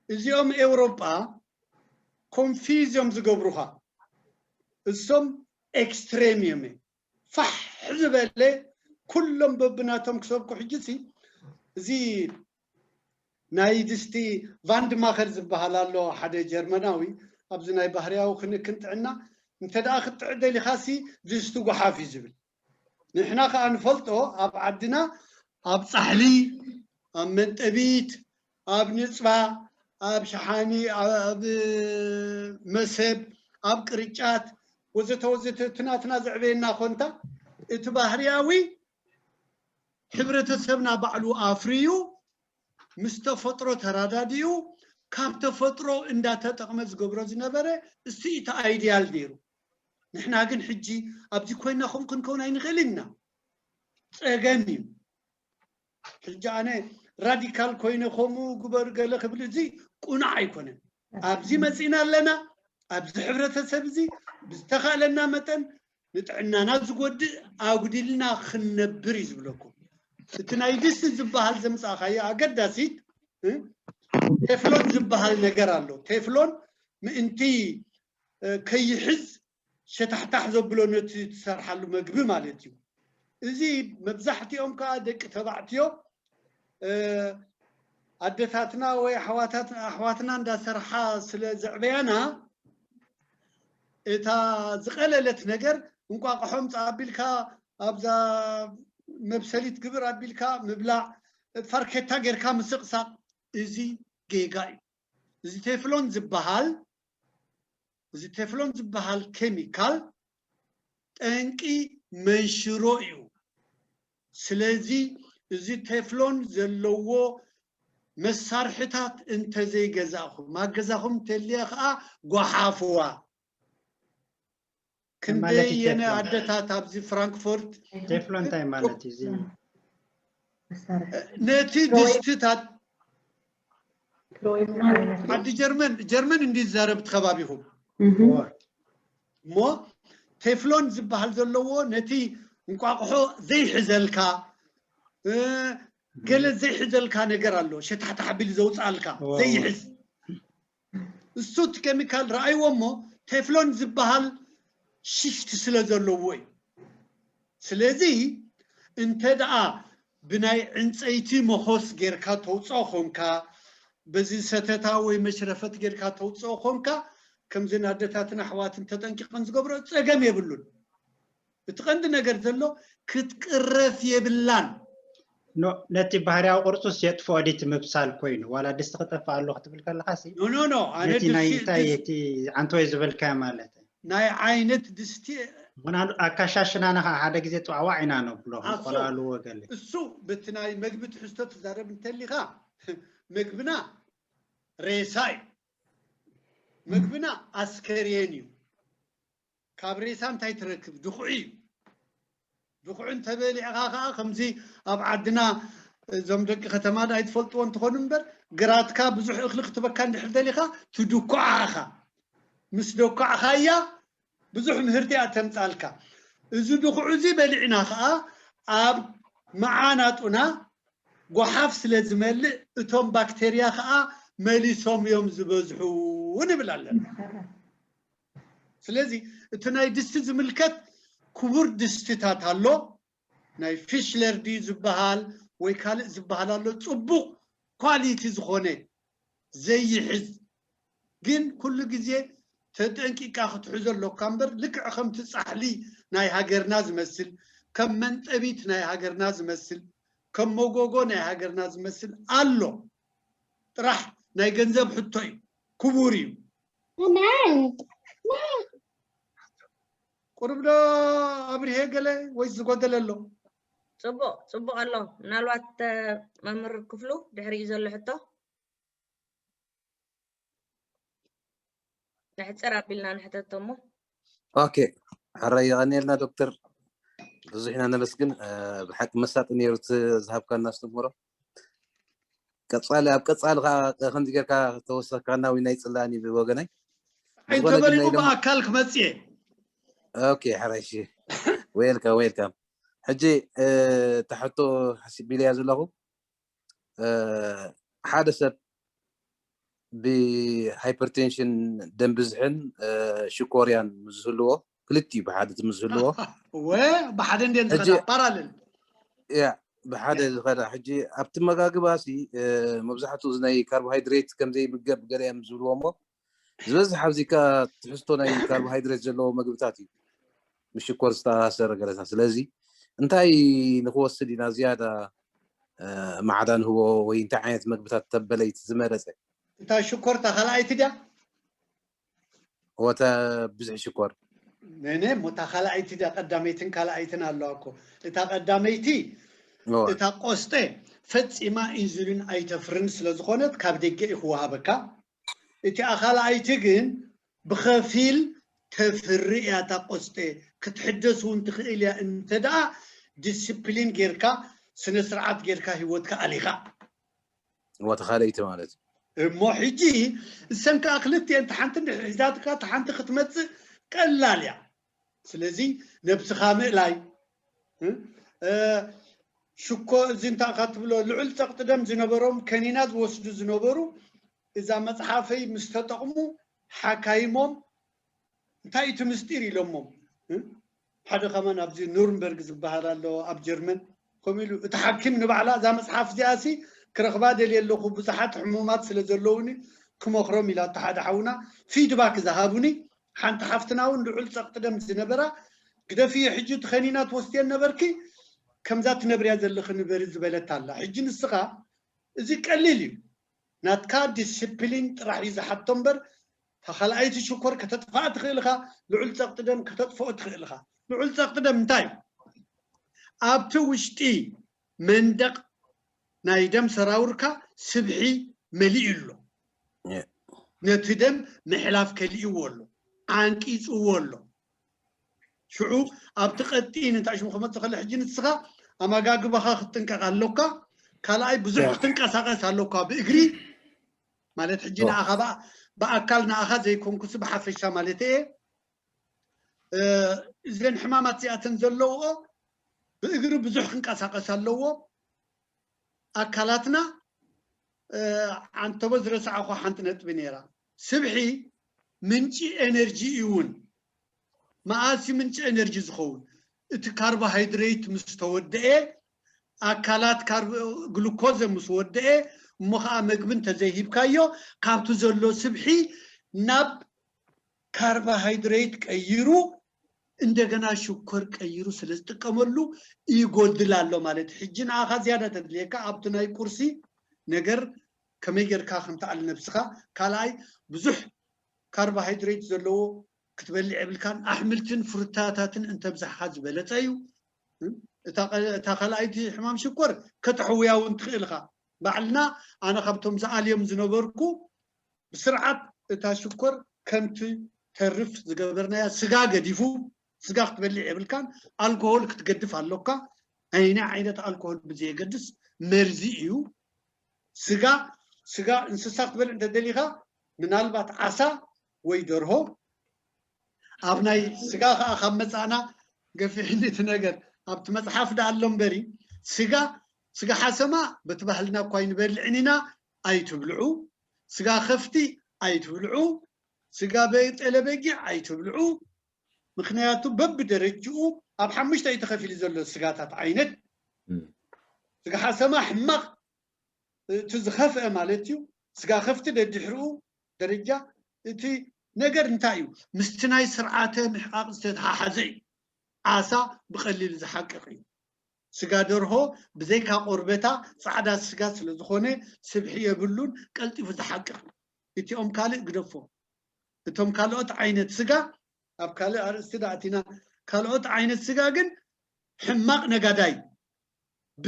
እዚኦም ኤውሮጳ confuse እዮም ዝገብሩኻ። እሶም extreme እዮም። ፋሕ ዝበለ ኩሎም በብናቶም ክሰብኩ ሕጂ ሲ እዚ ናይ ድስቲ ቫንድማኸር ዝበሃል ኣሎ ሓደ ጀርመናዊ ኣብዚ ናይ ባህርያዊ ክንክን ጥዕና እንተ ደኣ ክትጥዕ ደሊኻ ሲ ድስቲ ጓሓፍ እዩ ዝብል። ንሕና ከዓ ንፈልጦ ኣብ ዓድና ኣብ ፃሕሊ ኣብ መንጠቢት ኣብ ንፅባ ኣብ ሸሓኒ ኣብ መሰብ ኣብ ቅርጫት ወዘተ ወዘተ እቲ ናትና ዘዕበየና ኮንታ እቲ ባህርያዊ ሕብረተሰብና ባዕሉ ኣፍርዩ ምስ ተፈጥሮ ተራዳዲኡ ካብ ተፈጥሮ እንዳተጠቕመ ዝገብሮ ዝነበረ እሱ እቲ ኣይድያል ነይሩ። ንሕና ግን ሕጂ ኣብዚ ኮይና ከምኡ ክንከውን ኣይንኽእልን ኢና። ፀገም እዩ። ሕጂ ኣነ ራዲካል ኮይነ ከምኡ ግበር ገለ ክብል እዚ ቁኑዕ ኣይኮነን። ኣብዚ መፂና ኣለና። ኣብዚ ሕብረተሰብ እዚ ብዝተኻእለና መጠን ንጥዕናና ዝጎድእ ኣጉዲልና ክንነብር እዩ ዝብለኩም። እቲ ናይ ድስቲ ዝበሃል ዘምፃእካዮ ኣገዳሲት ቴፍሎን ዝበሃል ነገር ኣሎ። ቴፍሎን ምእንቲ ከይሕዝ ሸታሕታሕ ዘብሎ ነቲ ትሰርሓሉ መግቢ ማለት እዩ። እዚ መብዛሕትኦም ከዓ ደቂ ተባዕትዮ ኣደታትና ወይ ኣሕዋትና እንዳሰርሓ ስለ ዘዕበያና እታ ዝቐለለት ነገር እንቋቕሖ ምፃእ ኣቢልካ ኣብዛ መብሰሊት ግብር ኣቢልካ ምብላዕ ፋርኬታ ጌርካ ምስቕሳቕ እዚ ጌጋ እዩ። እዚ ቴፍሎን ዝበሃል እዚ ቴፍሎን ዝበሃል ኬሚካል ጠንቂ መንሽሮ እዩ። ስለዚ እዚ ቴፍሎን ዘለዎ መሳርሕታት እንተዘይገዛእኹም ኣብ ገዛኹም እንተልየ ከዓ ጓሓፍዋ። ክንደየነ ኣደታት ኣብዚ ፍራንክፎርት ቴፍሎን እንታይ ማለት እዩ? ነቲ ድስትታት ዓዲ ጀርመን ጀርመን እንዲ ዝዛረብ እቲ ከባቢኹም እሞ ቴፍሎን ዝበሃል ዘለዎ ነቲ እንቋቕሖ ዘይሕዘልካ ገለ ዘይሕዘልካ ነገር ኣሎ ሸታሕታሕ ቢል ዘውፅኣልካ ዘይሕዝ እሱ እቲ ኬሚካል ረኣይዎ እሞ ቴፍሎን ዝበሃል ሽፍቲ ስለ ዘለዎ እዩ። ስለዚ እንተ ደኣ ብናይ ዕንፀይቲ መኾስ ጌርካ ተውፅኦ ኾንካ በዚ ሰተታ ወይ መሽረፈት ጌርካ ተውፅኦ ኾንካ ከምዘን ኣደታትን ኣሕዋትን ተጠንቂቐን ዝገብሮ ፀገም የብሉን። እቲ ቀንዲ ነገር ዘሎ ክትቅረፍ የብላን። ነቲ ባህርያዊ ቅርፁስ የጥፍኦ ድዩ እቲ ምብሳል ኮይኑ ዋላ ድስቲ ክጠፍእ ኣለዎ ክትብል ከለካ ሲ ኖ ኖ ኖ ኣነ ነቲ ናይ ድስቲ እንታይ ድስቲ እቲ ዓንተወይ ዝበልካዮ ማለት እዩ ናይ ዓይነት ድስቲ ምክንያቱ ኣካሻሽናና ከዓ ሓደ ግዜ ጥዋዕዋዕ ኢና ነብሎ ኣሱ- ቆላልዎ ገለ እሱ በቲ ናይ መግቢ ትሕዝቶ ትዛረብ እንተሊካ መግብና ሬሳ እዩ። መግብና ኣስከሬን እዩ። ካብ ሬሳ እንታይ ትረክብ? ድኹዒ እዩ። ድኹዒ እንተበሊዕኻ ከዓ ከምዚ ኣብ ዓድና እዞም ደቂ ከተማ ዳ ኣይትፈልጥዎ እንትኾኑ እምበር፣ ግራትካ ብዙሕ እኽሊ ክትበካ እንድሕር ደሊኻ ትድኩዓ ኢኻ። ምስ ደኳዕኻያ ብዙሕ ምህርቲ እያ ተምፃልካ። እዚ ድኹዑ እዚ በሊዕና ከዓ ኣብ መዓናጡና ጓሓፍ ስለ ዝመልእ እቶም ባክቴርያ ከዓ መሊሶም እዮም ዝበዝሑ ንብል ኣለና። ስለዚ እቲ ናይ ድስቲ ዝምልከት ክቡር ድስትታት ኣሎ፣ ናይ ፊሽለር ድዩ ዝበሃል ወይ ካልእ ዝበሃል ኣሎ፣ ፅቡቕ ኳሊቲ ዝኾነ ዘይሕዝ ግን ኩሉ ግዜ ተጠንቂቃ ክትሕዞ ኣለካ እምበር፣ ልክዕ ከምቲ ፃሕሊ ናይ ሃገርና ዝመስል፣ ከም መንጠቢት ናይ ሃገርና ዝመስል፣ ከም መጎጎ ናይ ሃገርና ዝመስል ኣሎ። ጥራሕ ናይ ገንዘብ ሕቶ እዩ፣ ክቡር እዩ። ቁሩብ ዶ ኣብርሄ ገለ ወይስ ዝጎደለ ኣሎ? ፅቡቕ ፅቡቕ ኣሎ። ምናልባት መምህር ክፍሉ ድሕሪኡ ዘሎ ሕቶ ንሕፅር ኣቢልና ንሕተቶ እሞ። ኦኬ፣ ሕራይ የቐንየልና ዶክተር። ብዙሕ ኢና ነመስግን። ብሓቂ መሳጢ ነይሩ እቲ ዝሃብካና ኣስተምህሮ። ቀፃሊ ኣብ ቀፃሊ ከዓ ከምዚ ጌርካ ተወሰካና ወይ ናይ ፅላኒ ብወገነይ ዝኾነ ግን እንተበሊዑ ናይ ሎም- ብኣካል ክመፅእ እየ። ኦኬ፣ ሕራይ እሺ። ዌልካም ዌልካም። ሕጂ እ፣ እታ ሕቶ ሓሲቢለያ ዘለኹ እ፣ ሓደ ሰብ ብሃይፐርቴንሽን ደም ብዝሕን እ፣ ሽኮርያን ምስ ዝህልዎ ክልቲኡ ብሓደ ምስ ዝህልዎ ወ ብሓደ እንድየን ሕጂ- ዝኸዳ ፓራለል ያ ብሓደ ዝኸዳ ሕጂ ኣብቲ መጋግባ ሲ እ፣ መብዛሕትኡ እዚ ናይ ካርቦሃይድሬት ከም ዘይምገብ ገለ እዮም ዝብልዎ እሞ ዝበዝሕ ኣብዚ ከ ትሕዝቶ ናይ ካርቦሃይድሬት ዘለዎ መግብታት እዩ ምስ ሽኮር ዝተኣሳሰረ ገለታት። ስለዚ እንታይ ንክወስድ ኢና ዝያዳ እ፣ ማዕዳ ንህቦ ወይ እንታይ ዓይነት መግብታት ተበለይቲ ዝመረፀ? እታ ሽኮር እታ ካልኣይቲ ድያ? ወተ ብዙሕ ሽኮር ነነ እሞ እታ ካልኣይቲ ድያ? ቀዳመይትን ካልኣይትን ኣለዋ እኮ። እታ ቀዳመይቲ እወ። እታ ቆስጠ ፈፂማ ኢንሱሊን ኣይተፍርን ስለ ዝኾነት ካብ ደገ እዩ ክወሃበካ። እቲኣ ካልኣይቲ ግን ብኸፊል ተፍሪ እያ እታ ቆስጠ። ክትሕደስ እውን ትኽእል እያ እንተ ደኣ ዲስፕሊን ጌርካ ስነ ስርዓት ጌርካ ህይወትካ ኣሊኻ። ወተ ካልኣይቲ ማለት እዩ። እሞ ሕጂ እሰን ከዓ ክልቲኤን እታ ሓንቲ እንድሕር ሒዛትካ እታ ሓንቲ ክትመፅእ ቀላል እያ። ስለዚ ነብስኻ ምእላይ እ፣ እ፣ ሽኮ እዚ እንታይ ኢኻ ትብሎ ልዑል ፀቕጢ ደም ዝነበሮም ከኒና ዝወስዱ ዝነበሩ እዛ መፅሓፈይ ምስ ተጠቕሙ ሓካይሞም እንታይ እቲ ምስጢር ኢሎሞም እ? ሓደ ከማን ኣብዚ ኑርንበርግ ዝበሃል ኣሎ ኣብ ጀርመን ከምኡ ኢሉ እቲ ሓኪም ንባዕላ እዛ መፅሓፍ እዚኣ ሲ ክረኽባ ደልየ ኣለኹ ብዙሓት ሕሙማት ስለ ዘለውኒ ክመኽሮም ኢላ እቲ ሓደ ሓውና ፊድባክ ዝሃቡኒ ሓንቲ ሓፍትና እውን ልዑል ፀቕጢ ደም ዝነበራ ግደፍዮ ሕጂ እቲ ከኒና ትወስድየን ነበርኪ ከምዛ ትነብርያ ዘለኺ ንበሪ ዝበለት ኣላ ሕጂ ንስኻ እዚ ቀሊል እዩ ናትካ ዲስፕሊን ጥራሕ እዩ ዝሓቶ እምበር እታ ካልኣይቲ ሽኮር ከተጥፍኣ ትኽእል ኢኻ ልዑል ፀቕጢ ደም ከተጥፍኦ ትኽእል ኢኻ ልዑል ፀቕጢ ደም እንታይ እዩ ኣብቲ ውሽጢ መንደቕ ናይ ደም ሰራውርካ ስብሒ መሊኡ ኣሎ የ። ነቲ ደም ምሕላፍ ከሊእዎ ኣሎ ዓንቂፅዎ ኣሎ ሽዑ ኣብቲ ቀጢን እንታይ ሽሙ ክመፅእ ከሎ ሕጂ ንስኻ ኣመጋግባኻ ክትጥንቀቕ ኣለካ ካልኣይ ብዙሕ ያ። ክትንቀሳቐስ ኣለካ ብእግሪ ማለት ሕጂ ያ። ንኣኻ ብኣ- ብኣካል ንኣኻ ዘይኮንኩስ ብሓፈሻ ማለት እየ እ፣ እዘን ሕማማት እዚኣተን ዘለውኦ ብእግሪ ብዙሕ ክንቀሳቐስ ኣለዎ ኣካላትና እ፣ ዓንተቦ ዝረሳዕኹ ሓንቲ ነጥቢ ነይራ ስብሒ ምንጪ ኤነርጂ እዩ እውን መኣሲ ምንጪ ኤነርጂ ዝኸውን እቲ ካርቦሃይድሬት ምስ ተወደኤ ኣካላት ካርቦ- ግሉኮዘ ምስ ወደኤ እሞ ከዓ መግቢ እንተዘይሂብካዮ ካብቲ ዘሎ ስብሒ ናብ ካርቦሃይድሬት ቀይሩ እንደገና ሽኮር ቀይሩ ስለ ዝጥቀመሉ ይጎድል ኣሎ ማለት እዩ። ሕጂ ንኣኻ ዝያዳ ተድልየካ ኣብቲ ናይ ቁርሲ ነገር ከመይ ጌርካ ከም ትኣሊ ነብስኻ፣ ካልኣይ ብዙሕ ካርቦሃይድሬት ዘለዎ ክትበልዕ የብልካን። ኣሕምልትን ፍሩታታትን እንተብዛሕካ ዝበለጸ እዩ። እታ ቀ- እታ ካልኣይቲ ሕማም ሽኮር ከተሕውያ እውን ትኽእል ኢኻ። ባዕልና ኣነ ካብቶም ዝኣልዮም ዝነበርኩ ብስርዓት እታ ሽኮር ከምቲ ተርፍ ዝገበርናያ ስጋ ገዲፉ ስጋ ክትበልዕ የብልካን። ኣልኮሆል ክትገድፍ ኣሎካ። ኣይነ ዓይነት ኣልኮሆል ብዘየገድስ መርዚ እዩ። ስጋ ስጋ እንስሳ ክትበልዕ እንተደሊኻ፣ ምናልባት ዓሳ ወይ ደርሆ። ኣብ ናይ ስጋ ከዓ ካብ መፃእና፣ ገፊሕኒ እቲ ነገር፣ ኣብቲ መፅሓፍ ዳ ኣሎ እምበሪ፣ ስጋ ስጋ ሓሰማ በቲ ባህልና እኳ ኣይንበልዕን ኢና። ኣይትብልዑ። ስጋ ከፍቲ ኣይትብልዑ። ስጋ በ- ጠለበጊዕ ኣይትብልዑ። ምክንያቱ በብደረጅኡ ኣብ ሓሙሽተ እዩ ተኸፊሉ ዘሎ ስጋታት ዓይነት። ስጋ ሓሰማ ሕማቕ፣ እቲ ዝኸፍአ ማለት እዩ። ስጋ ከፍቲ ደድሕርኡ ደረጃ። እቲ ነገር እንታይ እዩ? ምስቲ ናይ ስርዓተ ምሕቃቕ ዝተተሓሓዘ እዩ። ዓሳ ብቐሊሉ ዝሓቅቕ እዩ። ስጋ ደርሆ ብዘይካ ቆርበታ ፃዕዳ ስጋ ስለ ዝኾነ ስብሒ የብሉን፣ ቀልጢፉ ዝሓቅቕ እዩ። እቲኦም ካልእ ግደፎ። እቶም ካልኦት ዓይነት ስጋ ኣብ ካልእ ኣርእስቲ ዳእቲና። ካልኦት ዓይነት ስጋ ግን ሕማቕ ነጋዳይ ብ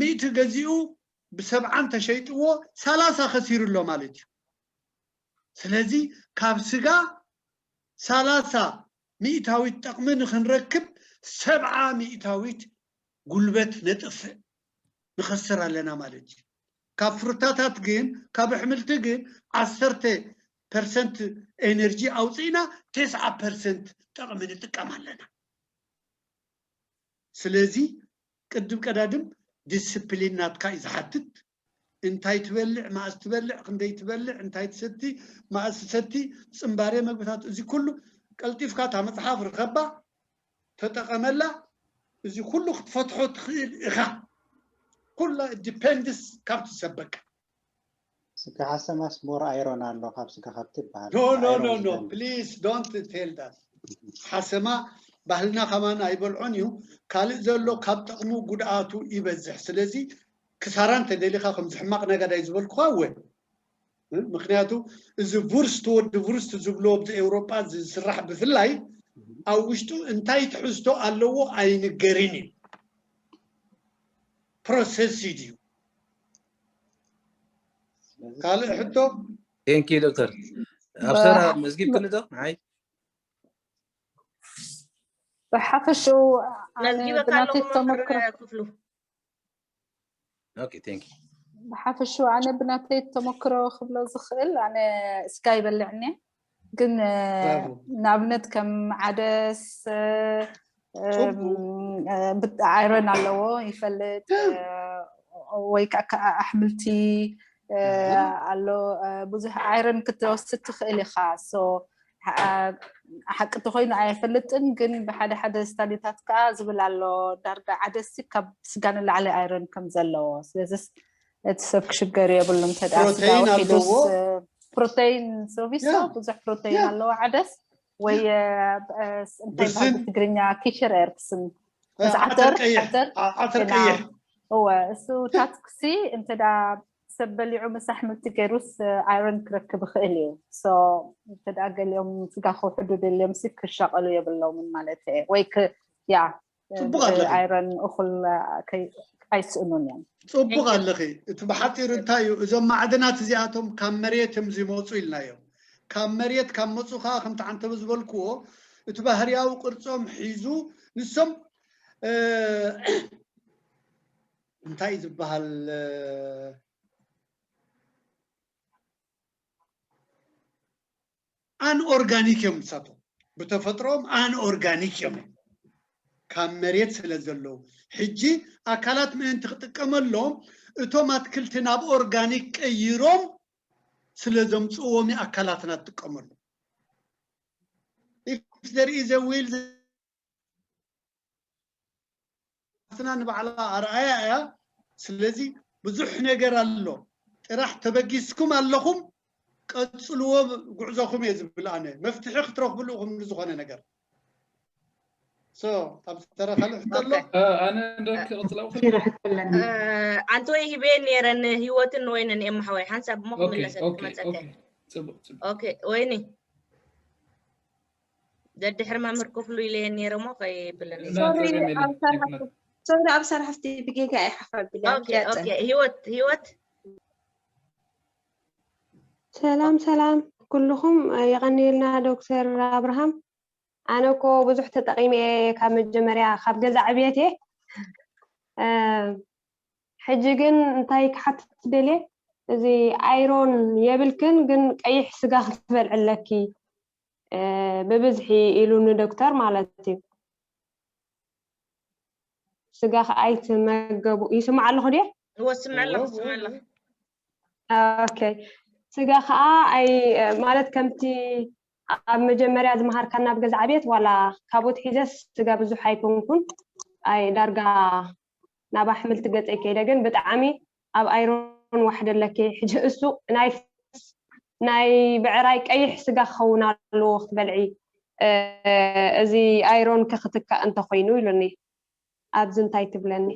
ሚእቲ ገዚኡ ብሰብዓን ተሸይጥዎ ሰላሳ ከሲሩ ኣሎ ማለት እዩ። ስለዚ ካብ ስጋ ሰላሳ ሚእታዊት ጠቕሚ ንክንረክብ ሰብዓ ሚእታዊት ጉልበት ነጥፍእ ንኸስር ኣለና ማለት እዩ። ካብ ፍሩታታት ግን ካብ ኣሕምልቲ ግን ዓሰርተ ፐርሰንት ኤነርጂ ኣውፅእና ተስዓ ፐርሰንት ጠቕሚ ንጥቀም ኣለና። ስለዚ ቅድም ቀዳድም ዲስፕሊን ናትካ እዩ ዝሓትት። እንታይ ትበልዕ፣ መኣስ ትበልዕ፣ ክንደይ ትበልዕ፣ እንታይ ትሰቲ፣ መኣስ ትሰቲ፣ ፅንባሬ መግብታት፣ እዚ ኩሉ ቀልጢፍካ እታ መፅሓፍ ርከባ፣ ተጠቐመላ። እዚ ኩሉ ክትፈትሖ ትኽእል ኢኻ። ኩላ ዲፔንድስ ካብቲ ሰበካ። ስጋ ሓሰማስ ሞር ኣይሮን ኣሎ ካብ ስጋ ከብቲ ይበሃል። No, no, no, no. Please don't tell that. ሓሰማ ባህልና ከማን ኣይበልዖን እዩ። ካልእ ዘሎ ካብ ጠቕሙ ጉድኣቱ ይበዝሕ። ስለዚ ክሳራ እንተደሊኻ ከምዚ ሕማቕ ነጋዳይ ዝበልኩኻ እወ። ምክንያቱ እዚ ቡርስት ወዲ ቡርስት ዝብሎ ኣብዚ ኤውሮጳ ዝስራሕ ብፍላይ ኣብ ውሽጡ እንታይ ትሕዝቶ ኣለዎ ኣይንገርን እዩ። ፕሮሰስ እዩ። ካልእ ሕቶ? ቴንኪ ዶክተር ኣብሰራ መዝጊብክኒ ዶ? ንዓይ ብሓፈሽኡ ኣነ መዝጊበካ ብናተይ ኣለኹ ተመክሮ መምህር ክፍሉ። ኦኬ ቴንኪ ብሓፈሽኡ ኣነ ብናተይ ተመክሮ ክብሎ ዝኽእል ኣነ ስጋ ይበልዕኒ ግን እ፣ ብራቮ። ንኣብነት ከም ዓደስ እ፣ ጽቡቕ። እም፣ እ፣ ብት- ኣይረን ኣለዎ ይፈልጥ እ፣ ወይ ከዓ ከዓ ኣሕምልቲ እ፣ ኣሎ እ፣ ብዙሕ ኣይረን ክትወስድ ትኽእል ኢኻ ሶ ሓ- ሓቂ ተኮይኑ ኣየፈልጥን ግን ብሓደ ሓደ ስታዲታት ከዓ ዝብል ኣሎ ዳርጋ ዓደሲ ካብ ስጋ ንላዕሊ ኣይረን ከም ዘለዎ ስለዚ እቲ ሰብ ክሽገር የብሉ እንተ ደኣ ስጋ ፕሮቴይን ውሒዱስ ኣለዎ። ፕሮቴይን ሶቪሶ ያ። ብዙሕ ፕሮቴይን ያ። ኣለዎ ዓደስ ወይ እ፣ እ፣ እንታይ ብርስን። ይበሃል ብትግርኛ ኪሽር ኤርክስን እ፣ እዚ ዓተር ዓተር ቀይሕ ዓተር ዓ- ዓተር ና ቀይሕ እወ እሱ ታትክሲ እንተ ደኣ ሰብ በሊዑ ምስ ኣሕምልቲ ገይሩስ ኣይረን ክረክብ ይኽእል እዩ ሶ እንተ ደኣ ገሊኦም ስጋ ክውሕዱ ደልዮም ሲ ክሻቐሉ የብሎምን ማለት እየ ወይ ክ- ያ ጽቡቕ ኣለኺ። ኣይረን እኹል ከይ- ኣይስእኑን እዮም ጽቡቕ ኣለኺ። እቲ ብሓፂሩ እንታይ እዩ እዞም ማዕድናት እዚኣቶም ካብ መሬት እዮም ዝመፁ ኢልናዮም። ካብ መሬት ካብ መፁ ከዓ ከምቲ ዓንተበ ዝበልክዎ እቲ ባህርያዊ ቅርፆም ሒዙ ንሶም እ፣ እንታይ እዩ ዝበሃል እ፣ ኣን ኦርጋኒክ እዮም ንሳቶም ብተፈጥሮም ኣን ኦርጋኒክ እዮም ካብ መሬት ስለ ዘለዉ ሕጂ ኣካላት ምእንቲ ክጥቀመሎም እቶም ኣትክልቲ ናብ ኦርጋኒክ ቀይሮም ስለ ዘምፅዎም ኣካላትና ትጥቀመሉ if there is a will ንባዕላ ኣርኣያ እያ ስለዚ ብዙሕ ነገር ኣሎ ጥራሕ ተበጊስኩም ኣለኹም ቀፅልዎ ጉዕዞኹም እየ ዝብል ኣነ መፍትሒ ክትረኽብሉ ኢኹም ንዝኾነ ነገር ኣብ ተረካለ ሕቶ ኣሎ ኣነ እንዶ ክቕፅል ኣንተ ወይ ሂበ ነረ ንህይወትን ወይንን የማሓወይ ሓንሳብ እሞ ክምለሰ ክመፀከ ወይኒ ደድሕር መምህር ክፍሉ ኢለ ነረ ሞ ከይብለኒ ሶሪ ኣብ ሰራሕቲ ብጌጋ ይሓፋ ቢላ ህይወት ህይወት ሰላም ሰላም ኩልኹም የቐንየልና ዶክተር ኣብርሃም ኣነ እኮ ብዙሕ ተጠቒመ እየ ካብ መጀመርያ ካብ ገዛ ዕብየት እየ። ሕጂ ግን እንታይ ክሓትት ደልየ፣ እዚ ኣይሮን የብልክን ግን ቀይሕ ስጋ ክትበልዕ ኣለኪ ብብዝሒ ኢሉኒ ዶክተር ማለት እዩ። ስጋ ኣይትመገቡ ይስማዕ ኣለኹ ድየ? እወ ስምዕ ኣለኹ ስምዕ ኣለኹ። ኦኬ፣ ስጋ ከዓ ኣይ ማለት ከምቲ ኣብ መጀመርያ ዝመሃርካና ኣብ ገዛ ዕብየት ዋላ ካብኡ ትሒዘስ ስጋ ብዙሕ ኣይኮንኩን። ኣይ ዳርጋ ናብ ኣሕምልቲ ገፀይ ከይደ ግን ብጣዕሚ ኣብ ኣይሮን ዋሕድ ኣለኪ። ሕጂ እሱ ናይ ናይ ብዕራይ ቀይሕ ስጋ ክኸውን ኣለዎ ክትበልዒ እዚ ኣይሮን ክክትካእ እንተኮይኑ ኢሉኒ። ኣብዚ እንታይ ትብለኒ?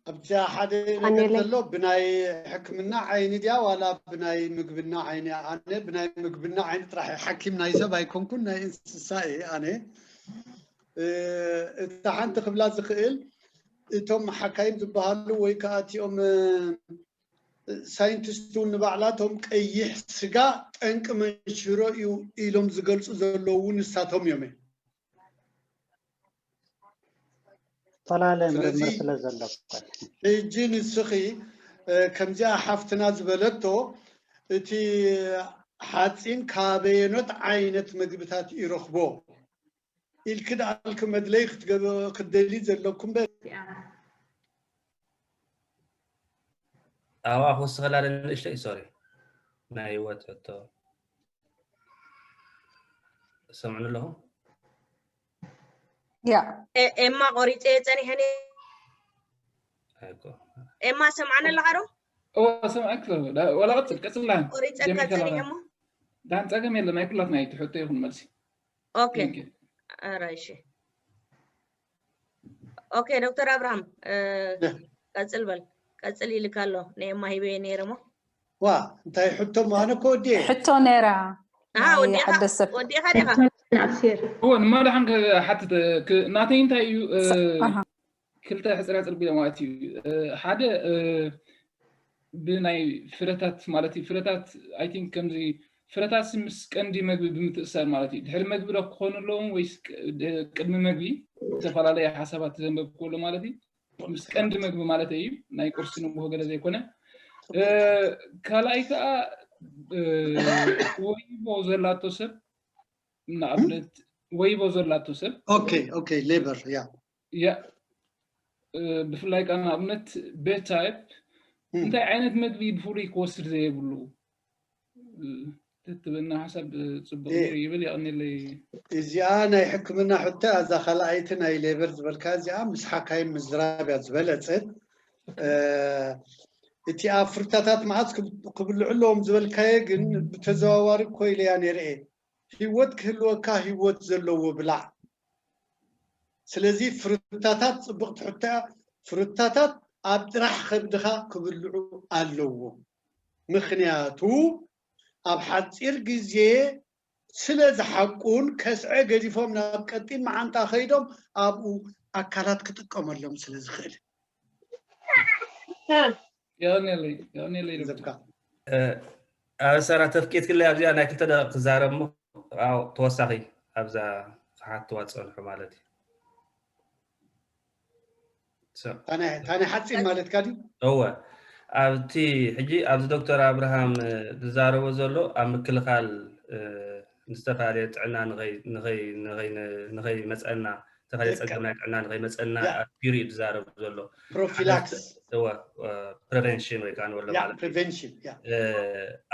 ኣብዚኣ ሓደ ነገር ዘሎ ብናይ ሕክምና ዓይኒ ድያ ዋላ ብናይ ምግብና ዓይኒ? ኣነ ብናይ ምግብና ዓይኒ ጥራሕ ሓኪም ናይ ሰብ ኣይኮንኩን ናይ እንስሳ እየ ኣነ። እታ ሓንቲ ክብላ ዝኽእል እቶም ሓካይም ዝበሃሉ ወይ ከዓ እቲኦም ሳይንቲስት እውን ንባዕላቶም ቀይሕ ስጋ ጠንቂ መንሽሮ እዩ ኢሎም ዝገልፁ ዘለዉ እውን ንሳቶም እዮም። ፈላለየ ምርምር ስለ ዘሎ ሕጂ ንስኺ ከምዚኣ ሓፍትና ዝበለቶ እቲ ሓፂን ካበየኖት ዓይነት ምግብታት ይረኽቦ ኢልኪ ደኣልኪ መድለይ ክትደሊ ዘለኩ እምበር ኣዋ ክወስኸላ ንእሽተይ ሶሪ ናይ ህይወት ሕቶ ሰምዑኒ ኣለኹ ያ ኤማ ቆሪፀ የፀኒሐኒ ኣይኮ ኤማ ሰምዓኒ ኣለኻ ዶ እዋ ሰምዐክ ወላ ቀፅል ቀፅል ዳን ቆሪፀካ ፀኒሐ እሞ ዳን ፀገም የለን ናይ ኩላትና እዩ ትሕቶ ይኹን መልሲ ኦኬ ኧረ እሺ ኦኬ ዶክተር ኣብርሃም ቀፅል በል ቀፅል ኢልካ ኣሎ ንኤማ ሂበየ ነይረ ሞ ዋ እንታይ ሕቶ ኣነ እኮ ወዲየ ሕቶ ነይራ ኣሃ ወዲኻ ሓደ ሰብ ወዲኻ ዲኻ ኣብሽር እዎ ንማድሓን ክሓትት ክ- ናተይ እንታይ እዩ እ፣ ኣሃ። ክልተ ሕፅር ሕፅር ቢለ ማለት እዩ እ፣ ሓደ እ፣ ብናይ ፍረታት ማለት እዩ ፍረታት ኣይ ቲንክ ከምዚ ፍረታት ምስ ቀንዲ መግቢ ብምትእሳር ማለት እዩ ድሕሪ መግቢ ዶ ክኾኑ ኣለዎም ወይስ ቅ- ድ- ቅድሚ መግቢ ዝተፈላለየ ሓሳባት ዘንበብ ከሎ ማለት እዩ ምስ ቀንዲ መግቢ ማለት እዩ ናይ ቁርሲ ንግሆ ገለ ዘይኮነ እ፣ ካልኣይ ከዓ እ፣ ወይቦ ዘላቶ ሰብ ንኣብነት ወይቦ ዘላቶ ሰብ ኦኬ ኦኬ ሌበር ያ ያ እ፣ ብፍላይ ከዓ ንኣብነት ቤታይፕ እንታይ ዓይነት መግቢ ብፍሉይ ክወስድ ዘየብሉ እ፣ ትትበና ሓሳብ እ፣ ፅቡቅ እ። ነይሩ ይብል የቀኒለይ እዚኣ ናይ ሕክምና ሕቶ እያ። እዛ ካልኣይቲ ናይ ሌበር ዝበልካ እዚኣ ምስ ሓካይም ምዝራብ እያ ዝበለፀት። እ፣ እቲ ኣብ ፍርታታት መዓት ክብ- ክብልዑ ኣለዎም ዝበልካየ ግን ብተዘዋዋሪ እኮ ኢለያ ነይረ እየ። ህይወት ክህልወካ ህይወት ዘለዎ ብላዕ። ስለዚ ፍርታታት ፅብቕቲ ሕቶ እያ። ፍርታታት ኣብ ጥራሕ ከብድኻ ክብልዑ ኣለዎም። ምኽንያቱ ኣብ ሓፂር ግዜ ስለ ዝሓቁን ከስዐ ገዲፎም ናብ ቀጢን መዓንጣ ከይዶም ኣብኡ ኣካላት ክጥቀመሎም ስለ ዝኽእል የቀኒለይ የቀኒለይ ዶክተር ዘብካ ኣብ ሰራ ተፍቂት ክለ ኣብዚኣ ናይ ክልተ ደቂቅ ክዛረብ ሞ ኣው ተወሳኺ ኣብዛ ክሓትዋ ዝፀንሑ ማለት እዩ So- ታናይ ሓፂን ማለትካ ድዩ እወ ኣብቲ ሕጂ ኣብዚ ዶክተር ኣብርሃም ዝዛረቦ ዘሎ ኣብ ምክልኻል እ፣ ንዝተፈላለየ ጥዕና ንኸይ- ንኸይ- ንኸይ- ንኸይመፀና ዝተፈላለዩ ፀገም ናይ ጥዕና ንኸይመፀና ያ። ኣብ ቢሩ እዩ ዝዛረብ ዘሎ ፕሮፊላክስ እወ ፕሬቨንሽን ወይ ከዓ ንበሎ ያ ማለት እዩ። ፕሪቨንሽን ያ እ፣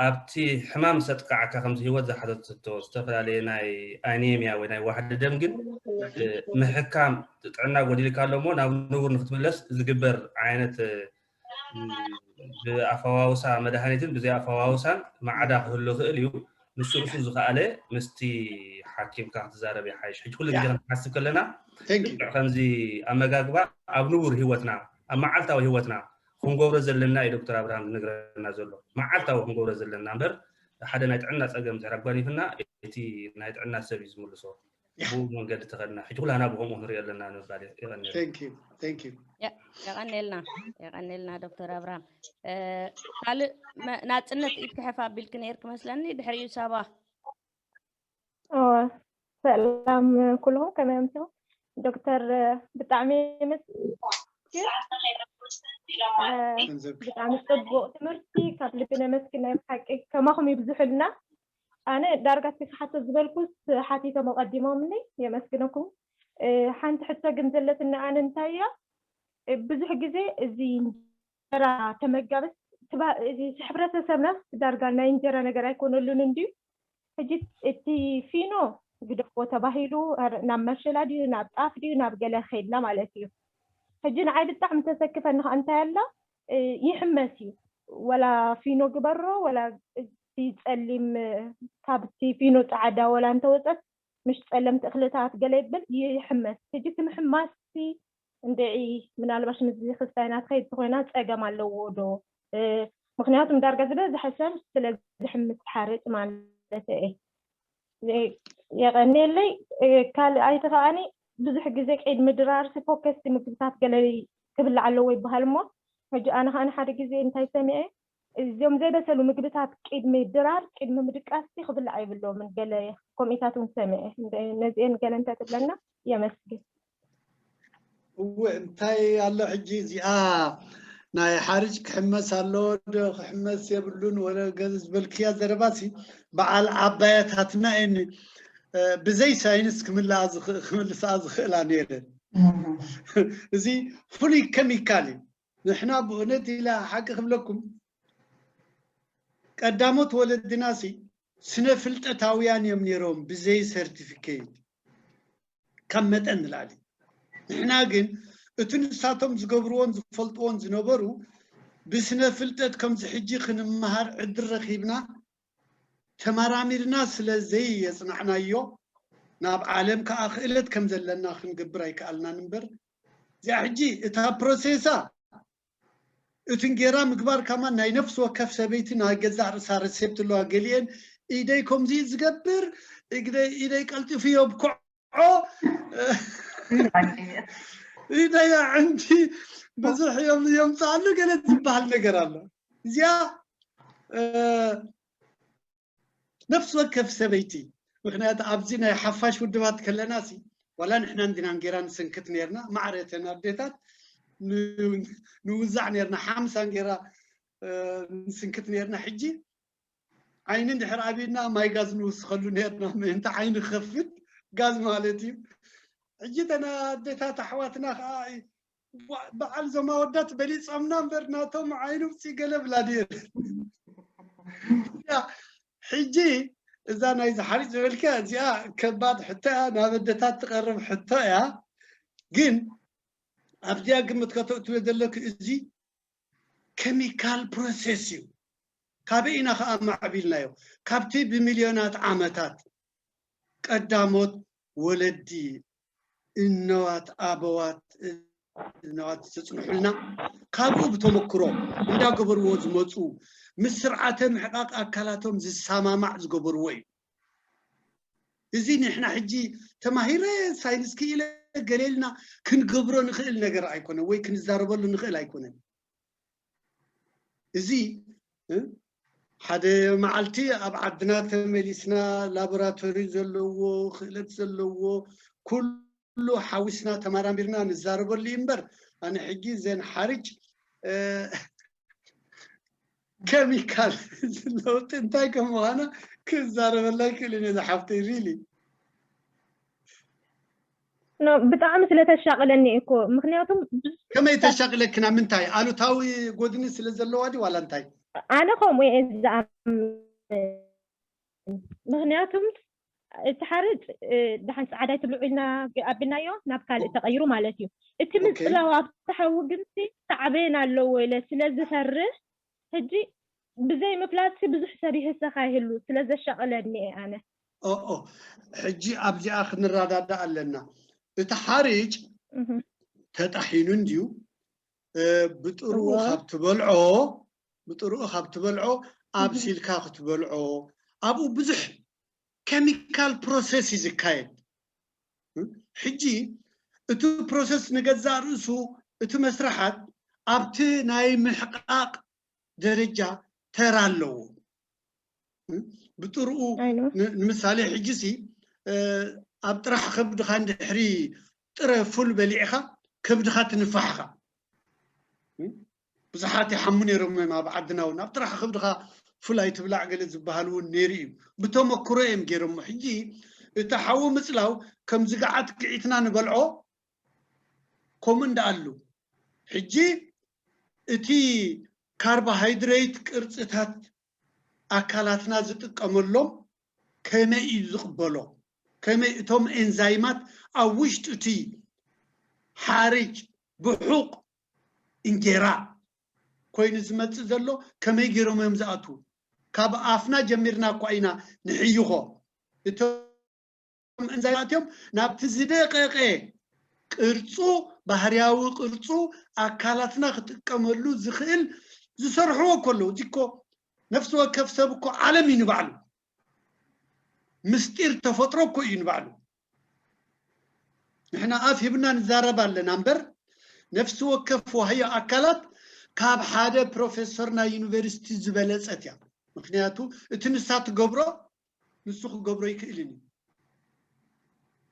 ኣብቲ ሕማም ሰጥቃዕካ ከምዚ ህይወት ዝሓተትቶ ዝተፈላለየ ናይ ኣኔሚያ ወይ ናይ ዋሕዲ ደም ግን እ፣ ምሕካም ጥዕና ጎዲልካ ኣሎ እሞ ናብ ንቡር ንክትምለስ ዝግበር ዓይነት እ፣ ብኣፈዋውሳ መድሃኒትን ብዘይ ኣፈዋውሳን ማዕዳ ክህሉ ይኽእል እዩ። ንሱ ንሱ ዝኸኣለ ምስቲ ሓኪምካ ክትዛረብ ይሓይሽ። ሕጂ ኩሉ ግዜ ክንሓስብ ከለና Thank you. ልክዕ ከምዚ ኣመጋግባ ኣብ ንቡር ህይወትና ኣብ መዓልታዊ ህይወትና ክንገብሮ ዘለና እዩ ዶክተር ኣብርሃም ዝነግረና ዘሎ። መዓልታዊ ክንገብሮ ዘለና እምበር ሓደ ናይ ጥዕና ፀገም ድሕር ኣጓኒፍና እቲ ናይ ጥዕና ሰብ እዩ ዝምልሶ። ብኡ መንገዲ ተኸድና ሕጂ ኩላና ብከምኡ ንሪኦ ኣለና ንምባል እየ። የቐንየልና። Thank you. Thank you. የቐንየልና የቐንየልና ዶክተር ኣብርሃም እ፣ ካልእ መ- ናፅነት ኢድ ክሕፍ ኣቢልክ ነይርክ መስለኒ ድሕሪኡ ሳባ እወ ሰላም ኩልኹም፣ ከመይ ኣምሲኹም? ዶክተር፣ ብጣዕሚ የመስግን። እ፣ ብጣዕሚ ጽቡቕ ትምህርቲ፣ ካብ ልቢ ነመስግን። ናይ ብሓቂ ከማኹም ይብዝሑልና። ኣነ ዳርጋ እቲ ክሓቶ ዝበልኩስ ሓቲቶም ኣቐዲሞምኒ፣ የመስግነኩም። እ፣ ሓንቲ ሕቶ ግን ዘለትኒ ኣነ እንታይ እያ፣ እ፣ ብዙሕ ግዜ እዚ እንጀራ ተመጋበስ ትባ-፣ እዚ ሕብረተሰብና ዳርጋ ናይ እንጀራ ነገር ኣይኮነሉን እንድዩ። ሕጂ እቲ ፊኖ ግደፎ ተባሂሉ፣ ኧረ፣ ናብ መሸላ ድዩ፣ ናብ ጣፍ ድዩ፣ ናብ ገለ ከይድና ማለት እዩ። ሕጂ ንዓይ ብጣዕሚ ተሰክፈኒ ከኣ እንታይ ኣላ፣ እ፣ ይሕመስ እዩ። ወላ ፊኖ ግበሮ፣ ወላ እቲ ጸሊም፣ እ፣ ካብቲ ፊኖ ጸዓዳ ወላ እንተወጸት፣ ምሽ ጸለምቲ እኽልታት ገለ ይብል ይሕመስ። ሕጂ እቲ ምሕማስሲ እንድዒ ምናልባሽ ምስዚ ክስታይ ናትኸይ እንተኾይና ጸገም ኣለዎ ዶ? እ፣ ምኽንያቱም ዳርጋ ዝበዝሐ ሰብ ስለ ዝሕምስ ሓርጭ ማለት እየ። የ-፣ የቐንየለይ። እ፣ ካልኣይቲ ከኣኒ ብዙሕ ግዜ ቅድሚ ድራርሲ ፎከስቲ ምግብታት ገለ ክብላዕ ኣለዎ ይበሃል እሞ፣ ሕጂ ኣነ ከኣኒ ሓደ ግዜ እንታይ ሰሚዐ፣ እዚኦም ዘይበሰሉ ምግብታት ቅድሚ ድራር፣ ቅድሚ ምድቃስቲ ክብላዕ የብሎምን። ገለ ከምኢታት እውን ሰሚዐ። እንደ-፣ ነዚአን ገለ እንተትብለና የመስግን። እወ፣ እንታይ ኣሎ ሕጂ እዚኣ ናይ ሓርጭ ክሕመስ ኣሎ ዶ ክሕመስ የብሉን ወለ ገለ ዝበልክያ ዘረባሲ በዓል ዓባያታትና እየን፣ እ፣ ብዘይ ሳይንስ ክምልኣ ዝኽ-፣ ክምልስኣ ዝኽእላ ነይረን። እዚ ፍሉይ ኬሚካል እዩ። ንሕና ብእውነት ኢላ ሓቂ ክብለኩም ቀዳሞት ወለድናሲ ስነ ፍልጠታውያን እዮም ነይሮም ብዘይ ሰርቲፊኬት ካብ መጠን ንላዕሊ። ንሕና ግን እቲ ንሳቶም ዝገብርዎን ዝፈልጥዎን ዝነበሩ ብስነ ፍልጠት ከምዚ ሕጂ ክንመሃር ዕድል ረኺብና ተመራሚርና ስለ ዘይ የጽናዕናዮ ናብ ዓለም ከኣ ክእለት ከም ዘለና ክንገብር ኣይከኣልናን እምበር እዚኣ ሕጂ እታ ፕሮሴሳ እቲ እንጌራ ምግባር ከማን ናይ ነፍሲ ወከፍ ሰበይቲ ናይ ገዛእ ርእሳ ረሴፕት ኣለዋ። ገሊኤን ኢደይ ከምዚ ዝገብር፣ ኢግደይ-፣ ኢደይ ቀልጢፉ የብክዖ፣ ኢደይ ኣዕንቲ ብዙሕ የም-፣ የምፅኣሉ ገለ ዝበሃል ነገር ኣሎ። እዚኣ፣ እ፣ ነፍሲ ወከፍ ሰበይቲ፣ ምኽንያቱ ኣብዚ ናይ ሓፋሽ ውድባት ከለና ሲ ዋላ ንሕና እንዲና እንጌራ ንስንክት ነርና፣ ማዕረ እተን ኣዴታት ን-፣ ንውዛዕ ነርና፣ ሓምሳ እንጌራ፣ እ፣ ንስንክት ነርና። ሕጂ ዓይኒ እንድሕር ኣብና ማይ ጋዝ ንውስኸሉ ነርና፣ ምእንቲ ዓይኒ ክኸፍት ጋዝ ማለት እዩ። ሕጂ እተን ኣዴታት ኣሕዋትና ከዓ ዋ-፣ በዓል እዞም ኣወዳት በሊጾምና እምበር ናቶም ዓይኒ ውፅኢ ገለ ብላ ድየ። ያ፣ ሕጂ እዛ ናይ ዝሓርጭ ዝበልካ እዚኣ ከባድ ሕቶ እያ፣ ናብ ኣደታት ትቐርብ ሕቶ እያ። ግን ኣብዚኣ ግምት ከተእትዮ ዘለኪ እዚ ኬሚካል ፕሮሴስ እዩ። ካበይ ኢና ከዓ ማዕቢልናዮ? ካብቲ ብሚልዮናት ዓመታት ቀዳሞት ወለዲ እነዋት ኣበዋት እነዋት ዘፅንሑልና ካብኡ ብተመክሮ እንዳገበርዎ ዝመፁ ምስ ስርዓተ ምሕቃቅ ኣካላቶም ዝሰማማዕ ዝገበርዎ እዩ። እዚ ንሕና ሕጂ ተማሂረ ሳይንስ ክኢለ ገሌልና ክንገብሮ ንኽእል ነገር ኣይኮነ ወይ ክንዛረበሉ ንኽእል ኣይኮነን። እዚ እ፣ ሓደ መዓልቲ ኣብ ዓድና ተመሊስና ላቦራቶሪ ዘለዎ ክእለት ዘለዎ ኩሉ ሓዊስና ተመራሚርና ንዛረበሉ እዩ እምበር ኣነ ሕጂ ዘን ሓርጭ እ፣ ኬሚካል ለውጢ እንታይ ከም ምዃና ክዛረበላ ይክእልን እየ ዝሓፍተይ ሪሊ። ኖ፣ ብጣዕሚ ስለ ተሻቕለኒ እኮ፣ ምኽንያቱም ብዙ ከመይ ተሻቕለክና ምንታይ ኣሉታዊ ጎድኒ ስለ ዘለዋ ድዩ ዋላ እንታይ? ኣነ ከምኡ እየ ዝኣምን። ምኽንያቱም እቲ ሓርጭ እ፣ ደሓን ጻዕዳይ ትብልዑ ኢልና ኣቢልናዮ ናብ ካልእ ተቐይሩ ማለት እዩ። እቲ ኦኬ። ምጽላው ኣብቲ ሓዊ ግንሲ ሳዕቤን ኣለዎ ኢለ ስለ ዝፈርህ ሕጂ ብዘይ ምፍላጥሲ ብዙሕ ሰብ ይህሰኻ ይህሉ ስለ ዘሻቕለኒ እየ ኣነ። ኦኦ፣ ሕጂ ኣብዚኣ ክንረዳዳእ ኣለና። እቲ ሓርጭ እህ፣ ተጣሒኑ እንድዩ እ፣ ብጥርኡ እወ። ካብ ትበልዖ ብጥርኡ ካብ ትበልዖ ኣብሲልካ ክትበልዖ ኣብኡ ብዙሕ ኬሚካል ፕሮሰስ እዩ ዝካየድ። እ፣ ሕጂ እቲ ፕሮሰስ ንገዛእ ርእሱ እቲ መስርሓት ኣብቲ ናይ ምሕቃቕ ደረጃ ተራ ኣለዎ። እ፣ ብጥርኡ I know። ን-፣ ንምሳሌ ሕጂ ሲ እ፣ ኣብ ጥራሕ ከብድኻ እንድሕሪ ጥረ ፉል በሊዕኻ ከብድኻ ትንፋሕኻ። ብዙሓት ይሓሙ ነይሮም እዮም ኣብ ዓድና እውን። ኣብ ጥራሕ ከብድኻ ፉል ኣይትብላዕ ገለ ዝበሃል እውን ነይሩ እዩ። ብተመክሮ እዮም ገይሮሞ። ሕጂ እቲ ሓዊ ምጽላው ከም ዝግዓት ግዒትና ንበልዖ ከምኡ እንዳኣሉ። ሕጂ እቲ ካርቦሃይድሬት ቅርጽታት ኣካላትና ዝጥቀመሎም ከመይ እዩ ዝቕበሎ? ከመይ እቶም ኤንዛይማት ኣብ ውሽጢ እቲ ሓርጭ ብሑቕ እንጌራ ኮይኑ ዝመጽእ ዘሎ ከመይ ገይሮም እዮም ዝኣትዉ? ካብ ኣፍና ጀሚርና እኳ ኢና ንሕይኾ። እቶም ኤንዛይማት እዮም ናብቲ ዝደቐቐ ቅርጹ፣ ባህርያዊ ቅርጹ፣ ኣካላትና ክጥቀመሉ ዝኽእል ዝሰርሕዎ እኮ ኣለዉ። እዚ እኮ ነፍሲ ወከፍ ሰብ እኮ ዓለም እዩ ንባዕሉ። ምስጢር ተፈጥሮ እኮ እዩ ንባዕሉ። ንሕና ኣፍ ሂብና ንዛረብ ኣለና እምበር ነፍሲ ወከፍ ዋህዮ ኣካላት ካብ ሓደ ፕሮፌሰር ናይ ዩኒቨርሲቲ ዝበለጸት እያ። ምክንያቱ እቲ ንሳ ትገብሮ ንሱ ክገብሮ ይክእልን እዩ።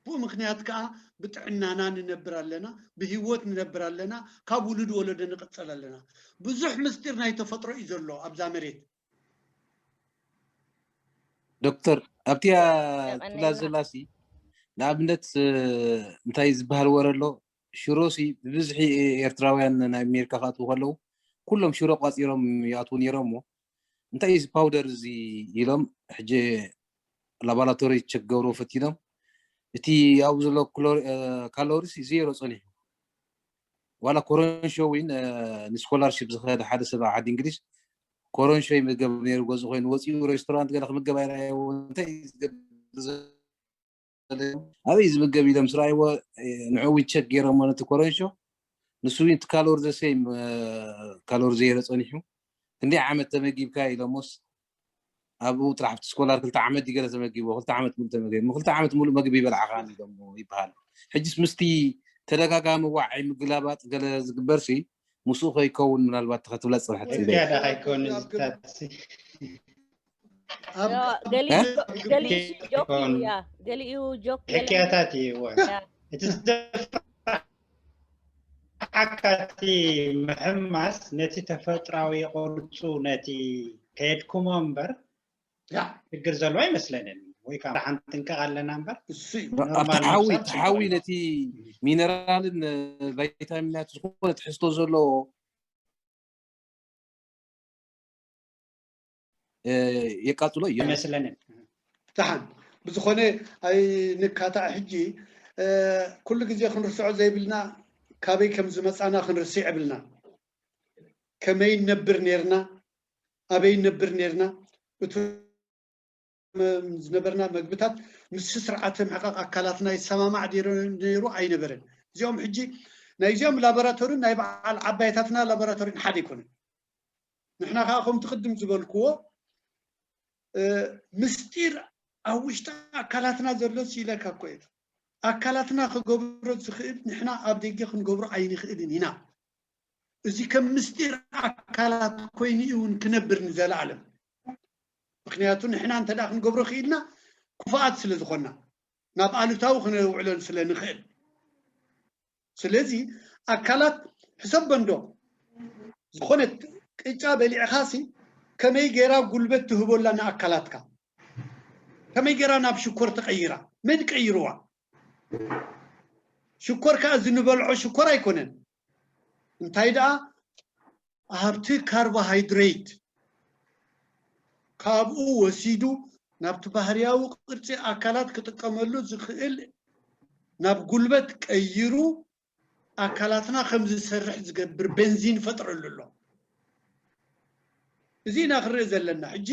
ብኡ ምክንያት ከዓ ብጥዕናና ንነብር ኣለና፣ ብህይወት ንነብር ኣለና፣ ካብ ውሉድ ወለዶ ንቕጽል ኣለና። ብዙሕ ምስጢር ናይ ተፈጥሮ እዩ ዘሎ ኣብዛ መሬት። ዶክተር ኣብቲያ ትብላ ዘላሲ ንኣብነት እንታይ ዝበሃል ወረ ኣሎ ሽሮሲ ብብዝሒ ኤርትራውያን ናይ ኣሜሪካ ክኣትዉ ከለዉ ኩሎም ሽሮ ቋፂሮም ይኣትዉ ነይሮም እሞ እንታይ እዚ ፓውደር እዚ ኢሎም ሕጂ ላቦራቶሪ ቸክ ገብርዎ ፈቲኖም እቲ ኣብኡ ዘሎ ካሎሪስ ዜሮ ፀኒሑ ዋላ ኮረንሾ እውን ንስኮላርሽፕ ዝኸደ ሓደ ሰብ ዓዲ እንግሊዝ ኮረንሾ ይምገብ ነይሩ ገዝኡ ኮይኑ ወፂኡ ሬስቶራንት ገለ ክምገብ ኣይረኣየዎ እንታይ ዝገብር ኣበይ ዝምገብ ኢሎም ስራይዎ ንዕዊ ቸክ ገይሮሞ ነቲ ኮረንሾ ንሱ እቲ ካሎር ዘሰይም ካሎር ዘይረ ፀኒሑ ክንደይ ዓመት ተመጊብካ ኢሎሞስ ኣብኡ ጥራሕ ኣብቲ ስኮላር ክልተ ዓመት ድገለ ተመጊቦ ክልተ ዓመት ሙሉ ተመጊቦ ክልተ ዓመት ሙሉ መግቢ ይበልዓኻ ኢሎሞ ይበሃል ሕጅስ ምስቲ ተደጋጋሚ ዋዒ ምግላባጥ ገለ ዝግበርሲ ምስኡ ከይከውን ምናልባት ተኸትብላ ፅንሐት ዝያዳ ከይከውን ዝታትሲ ገሊኡ ጆክ እዩ ያ ገሊኡ ጆክ ሕክያታት እዩ እቲ ዘፍዓካቲ ምሕማስ ነቲ ተፈጥራዊ ቅርፁ ነቲ ከየድኩሞ እምበር ችግር ዘለዎ ኣይመስለንን ወይ ከዓ ሓንቲ ጥንቀቕ ኣለና እምበር ተሓዊ ተሓዊ ነቲ ሚነራልን ቫይታሚናት ዝኾነ ትሕዝቶ ዘለዎ የቃፅሎ እዩ ኣይመስለንን ደሓን ብዝኾነ ኣይንካታዕ ሕጂ ኩሉ ግዜ ክንርስዖ ዘይብልና ካበይ ከም ዝመፃና ክንርስዕ የብልና ከመይ ነብር ነርና ኣበይ ነብር ነርና እቲ ዝነበርና መግብታት ምስ ስርዓተ ምሕቃቅ ኣካላትና ይሰማማዕ ነይሩ ኣይነበረን እዚኦም ሕጂ ናይዚኦም ላቦራቶሪን ናይ በዓል ዓባይታትና ላቦራቶሪን ሓደ ኣይኮነን ንሕና ከዓ ከምቲ ቅድም ዝበልክዎ ምስጢር ኣብ ውሽጢ ኣካላትና ዘሎ ሲኢለካ እኮ እዩ ኣካላትና ክገብሮ ዝኽእል ንሕና ኣብ ደገ ክንገብሮ ኣይንኽእልን ኢና እዚ ከም ምስጢር ኣካላት ኮይኑ እውን ክነብር ንዘለኣለም ምክንያቱ ንሕና እንተ ክንገብሮ ክኢልና ክፉኣት ስለ ዝኾንና ናብ ኣሉታዊ ክነውዕለን ስለ ንኽእል ስለዚ ኣካላት ሕሰብ በንዶ ዝኾነት ቅጫ በሊዕኻሲ ከመይ ገይራ ጉልበት ትህበላ ንኣካላትካ ከመይ ገይራ ናብ ሽኮር ተቀይራ መን ቀይርዋ ሽኮር ከዓ እዚ ንበልዖ ሽኮር ኣይኮነን እንታይ ደኣ ኣብቲ ካርቦሃይድሬት ካብኡ ወሲዱ ናብቲ ባህርያዊ ቅርፂ ኣካላት ክጥቀመሉ ዝኽእል ናብ ጉልበት ቀይሩ ኣካላትና ከም ዝሰርሕ ዝገብር ቤንዚን ፈጥረሉ ኣሎ እዚ ኢና ክንርኢ ዘለና ሕጂ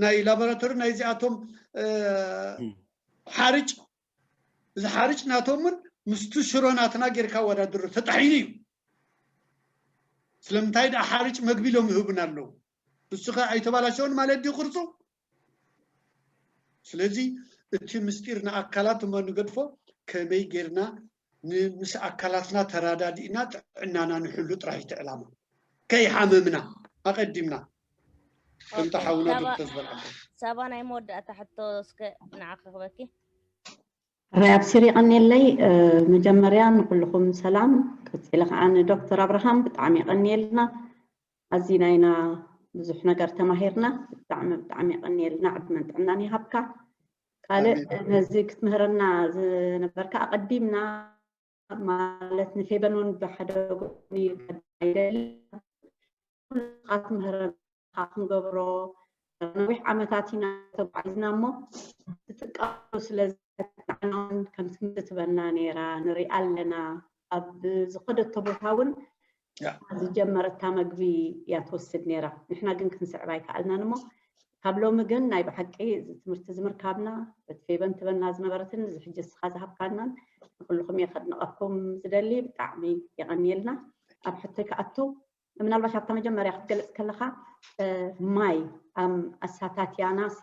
ናይ ላቦራቶሪ ናይዚኣቶም ሓርጭ እዚ ሓርጭ ናቶምን ምስቲ ሽሮ ናትና ጌርካ ወዳድሮ ተጣሒኑ እዩ ስለምንታይ ደኣ ሓርጭ መግቢ ኢሎም ይህቡና ኣለዉ እሱ ከ ኣይተባላሸውን ማለት ድዩ ቅርፁ ስለዚ እቲ ምስጢር ንኣካላት እሞ ንገድፎ ከመይ ጌርና ምስ ኣካላትና ተራዳዲእና ጥዕናና ንሕሉ ጥራሕ እቲ ዕላማ ከይሓመምና ኣቀዲምና ከምቲ ሓውና ዶክተር ዝበልዓቦ ሳባ ናይ መወዳእታ ሕቶ እስከ ንዓኺ ክበኪ ሕራይ ኣብሲር የቐንየለይ። መጀመርያ ንኩልኹም ሰላም። ቀፂለ ከዓ ንዶክተር ኣብርሃም ብጣዕሚ የቐንየልና። ኣዚና ኢና ብዙሕ ነገር ተማሂርና። ብጣዕሚ ብጣዕሚ የቐንየልና። ዕድመን ጥዕናን ይሃብካ። ካልእ ነዚ ክትምህረና ዝነበርካ ኣቐዲምና ማለት ንፌበን እውን ብሓደ ጎኒ ኣይደሊ ክትምህረና ክንገብሮ ነዊሕ ዓመታት ኢና ተጓዒዝና እሞ ትጥቀሉ ስለ ዝናን ከም ትምህርቲ ትበና ነይራ ንሪኣ ኣለና። ኣብ ዝኸደቶ ቦታ እውን ዝጀመረታ መግቢ እያ ትወስድ ነይራ። ንሕና ግን ክንስዕብ ኣይከኣልናን እሞ ካብ ሎሚ ግን ናይ ብሓቂ እዚ ትምህርቲ ዝምርካብና እቲ ፌበን ትበና ዝነበረትን እዚ ሕጂ እስኻ ዝሃብካናን ንኩልኹም እየ ከድንቐኩም ዝደሊ። ብጣዕሚ የቐንየልና። ኣብ ሕቶይ ክኣቱ ምናልባሽ ኣብታ መጀመርያ ክትገልጽ ከለኻ ማይ ኣሳታትያናሲ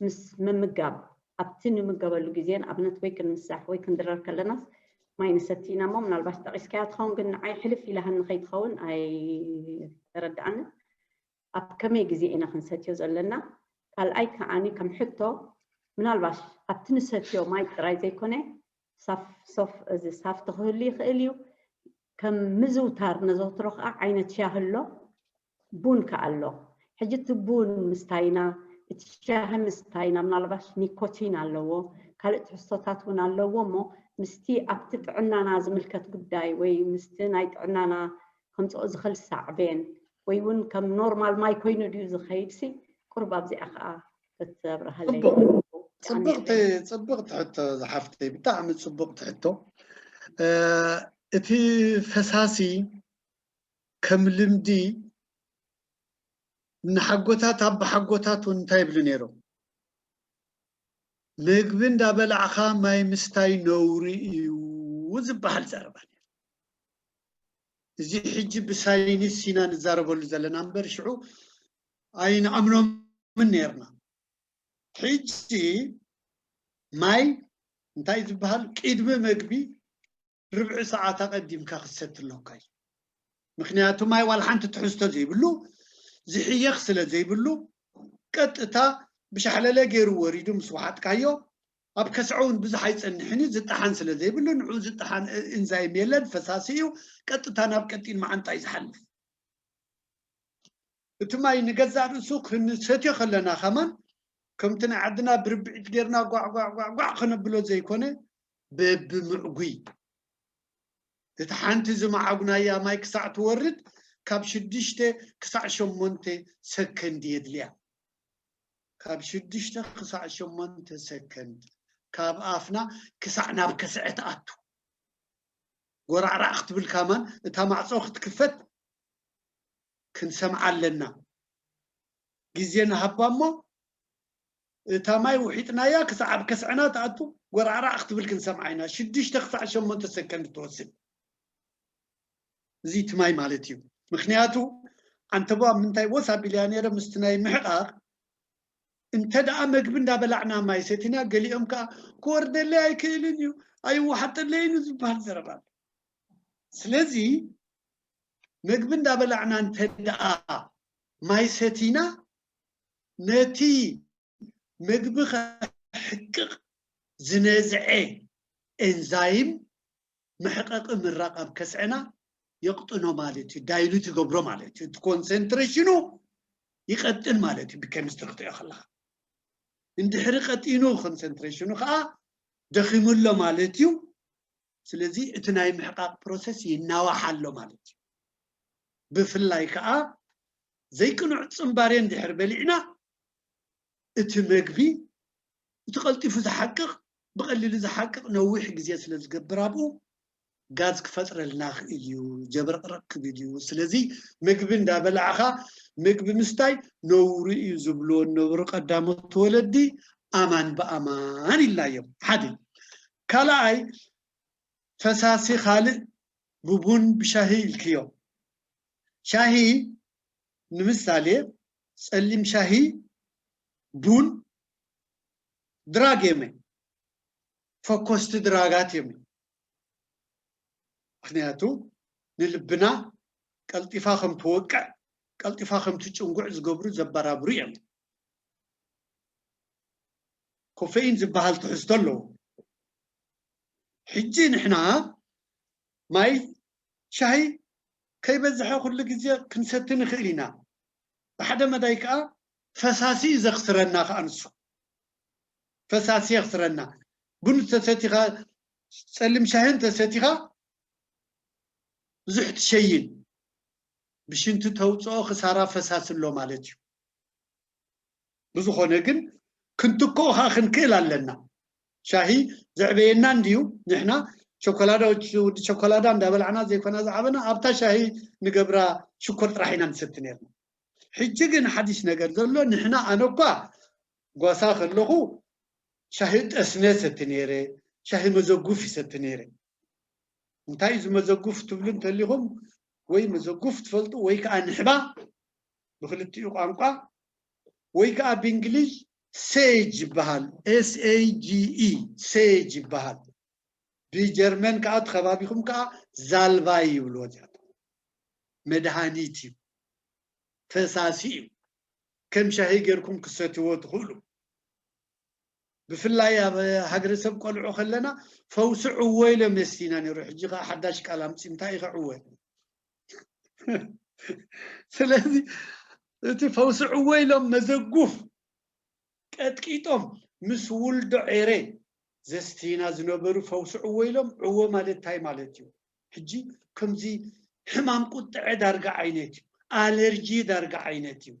ምስ ምምጋብ ኣብቲ ንምገበሉ ግዜ ንኣብነት ወይ ክንምሳሕ ወይ ክንድረር ከለናስ ማይ ንሰቲ ኢና እሞ ምናልባሽ ጠቒስካያ ትኸውን ግን ንዓይ ሕልፍ ኢላሃኒ ከይትኸውን ኣይተረድኣንን። ኣብ ከመይ ግዜ ኢና ክንሰትዮ ዘለና? ካልኣይ ከዓኒ ከም ሕቶ ምናልባሽ ኣብቲ ንሰትዮ ማይ ጥራይ ዘይኮነ ሳፍ ሶፍ እዚ ሳፍቲ ክህሉ ይኽእል እዩ። ከም ምዝውታር ነዘውትሮ ከዓ ዓይነት ሻሂ ኣሎ፣ ቡን ከዓ ኣሎ። ሕጂ እቲ ቡን ምስታይና እቲ ሻሂ ምስታይና ምናልባሽ ኒኮቲን ኣለዎ፣ ካልእ ትሕዝቶታት እውን ኣለዎ እሞ ምስቲ ኣብቲ ጥዕናና ዝምልከት ጉዳይ ወይ ምስቲ ናይ ጥዕናና ከምፅኦ ዝኽእል ሳዕቤን ወይ እውን ከም ኖርማል ማይ ኮይኑ ድዩ ዝኸይድ ሲ ቁርብ ኣብዚኣ ከዓ ክትብርሃለይ ፅብቕቲ ሕቶ ዝሓፍተይ ብጣዕሚ ፅቡቕቲ ሕቶ። እቲ ፈሳሲ ከም ልምዲ ንሓጎታት ኣባሓጎታት እውን እንታይ ይብሉ ነይሮም? ምግቢ እንዳበላዕኻ ማይ ምስታይ ነውሪ እዩ ዝበሃል ዘረባ ነይሩ። እዚ ሕጂ ብሳይንስ ኢና ንዛረበሉ ዘለና እምበር ሽዑ ኣይንኣምኖምን ነይርና። ሕጂ ማይ እንታይ ዝበሃል ቅድሚ መግቢ ርብዒ ሰዓት ኣቐዲምካ ክትሰቲ ኣለካ እዩ። ምክንያቱ ማይ ዋላ ሓንቲ ትሕዝቶ ዘይብሉ ዝሕየኽ ስለ ዘይብሉ ቀጥታ ብሻሕለለ ገይሩ ወሪዱ ምስ ወሓጥካዮ ኣብ ከስዐ እውን ብዙሕ ኣይፀንሕን እዩ። ዝጠሓን ስለ ዘይብሉ ንዑ ዝጠሓን ኢንዛይም የለን፣ ፈሳሲ እዩ። ቀጥታ ናብ ቀጢን መዓንጣ እዩ ዝሓልፍ። እቲ ማይ ንገዛእ ርእሱ ክንሰትዮ ከለና ከማን ከምቲ ናይ ዓድና ብርብዒት ጌርና ጓዕ ጓዕ ጓዕ ጓዕ ከነብሎ ዘይኮነ በብምዕጉይ እቲ ሓንቲ ዝመዓጉናያ ማይ ክሳዕ ትወርድ ካብ ሽዱሽተ ክሳዕ ሸሞንተ ሰከንድ የድልያ። ካብ ሽዱሽተ ክሳዕ ሸሞንተ ሰከንድ ካብ ኣፍና ክሳዕ ናብ ከስዐ ትኣቱ። ጎራዕራዕ ክትብል ካማን እታ ማዕፆ ክትክፈት ክንሰምዓ ኣለና። ግዜ ንሃባ እሞ እታ ማይ ውሒጥናያ ክሳዕ ኣብ ከስዐና ትኣቱ ጎራዕራዕ ክትብል ክንሰምዓ ኢና። ሽዱሽተ ክሳዕ ሸሞንተ ሰከንድ ትወስድ። እዚ እቲ ማይ ማለት እዩ። ምክንያቱ ዓንተቦ ኣብ ምንታይ ወስ ኣቢልያ ነይረ ምስቲ ናይ ምሕቃቕ እንተ ደኣ መግቢ እንዳበላዕና ማይ ሰቲና ገሊኦም ከዓ ክወርደለይ ኣይክእልን እዩ ኣይወሓጠለይን እዩ ዝበሃል ዘረባ ኣሎ። ስለዚ መግቢ እንዳበላዕና እንተ ደኣ ማይ ሰቲና ነቲ መግቢ ከሕቅቕ ዝነዝዐ ኤንዛይም መሕቀቂ ምራቕ ኣብ ከስዐና የቕጥኖ ማለት እዩ። ዳይሉት ይገብሮ ማለት እዩ። እቲ ኮንሰንትሬሽኑ ይቐጥን ማለት እዩ። ብኬሚስትሪ ክትሪኦ ከለካ እንድሕሪ ቀጢኑ ኮንሰንትሬሽኑ ከዓ ደኺሙ ኣሎ ማለት እዩ። ስለዚ እቲ ናይ ምሕቃቕ ፕሮሰስ ይናዋሕ ኣሎ ማለት እዩ። ብፍላይ ከዓ ዘይቅኑዕ ፅምባሬ እንድሕር በሊዕና እቲ መግቢ እቲ ቀልጢፉ ዝሓቅቕ ብቐሊሉ ዝሓቅቕ ነዊሕ ግዜ ስለ ዝገብር ኣብኡ ጋዝ ክፈጥረልና ክእል እዩ፣ ጀብረቕረቕ ክብል እዩ። ስለዚ ምግቢ እንዳበላዕኻ ምግቢ ምስታይ ነውሪ እዩ ዝብልዎ ነበሩ ቀዳሞት ወለዲ። ኣማን ብኣማን ኢልና እዮም። ሓደ ካልኣይ ፈሳሲ ካልእ ብቡን ብሻሂ ኢልክዮ። ሻሂ ንምሳሌ ፀሊም ሻሂ፣ ቡን ድራግ እዮም፣ ፈኮስቲ ድራጋት እዮም። ምክንያቱ ንልብና ቀልጢፋ ከም ትወቅዕ ቀልጢፋ ከም ትጭንጉዕ ዝገብሩ ዘበራብሩ እዮም። ኮፌኢን ዝበሃል ትሕዝቶ ኣለዎ። ሕጂ ንሕና ማይ ሻሂ ከይበዝሐ ኩሉ ግዜ ክንሰቲ ንኽእል ኢና። ብሓደ መዳይ ከዓ ፈሳሲ እዩ ዘኽስረና ከዓ ንሱ። ፈሳሲ የኽስረና። ቡን ተሰቲኻ፣ ጸሊም ሻሂ እንተሰቲኻ ብዙሕ ትሸይን። ብሽንቲ ተውፅኦ ክሳራ ፈሳሲ ኣሎ ማለት እዩ። ብዝኾነ ግን ክንትክኦ ከዓ ክንክእል ኣለና። ሻሂ ዘዕበየና እንድዩ። ንሕና ቸኮላዳ፣ ወዲ ቸኮላዳ እንዳበላዕና ዘይኮና ዝዓበና፣ ኣብታ ሻሂ ንገብራ ሽኮር ጥራሕ ኢና ንሰቲ ነርና። ሕጂ ግን ሓዲሽ ነገር ዘሎ፣ ንሕና፣ ኣነ እኳ ጓሳ ከለኹ ሻሂ ጠስነ ሰቲ ነይረ፣ ሻሂ መዘጉፍ ይሰቲ ነይረ። እንታይ እዩ ዝመዘጉፍ ትብሉ እንተሊኹም፣ ወይ መዘጉፍ ትፈልጡ ወይ ከዓ ንሕባ ብክልቲኡ ቋንቋ፣ ወይ ከዓ ብእንግሊዝ ሴጅ ይበሃል። S A G E፣ ሴጅ ይበሃል። ብጀርመን ከዓ ተኸባቢኹም ከዓ ዛልባይ ይብልዎ። እዚኣቶም መድሃኒት እዩ፣ ፈሳሲ እዩ። ከም ሻሂ ጌርኩም ክሰትዎ ትኽእሉ። ብፍላይ ኣብ ሃገረሰብ ቆልዑ ከለና ፈውሲ ዕወ ኢሎም የስቲና ነይሩ። ሕጂ ከዓ ሓዳሽ ቃል ኣምፂ፣ እንታይ ኢኸ ዕወ? ስለዚ እቲ ፈውሲ ዕወ ኢሎም መዘጉፍ ቀጥቂጦም ምስ ውልዶ ዔረ ዘስቲና ዝነበሩ ፈውሲ ዕወ ኢሎም። ዕወ ማለት እንታይ ማለት እዩ? ሕጂ ከምዚ ሕማም ቁጥዐ ዳርጋ ዓይነት እዩ፣ ኣለርጂ ዳርጋ ዓይነት እዩ።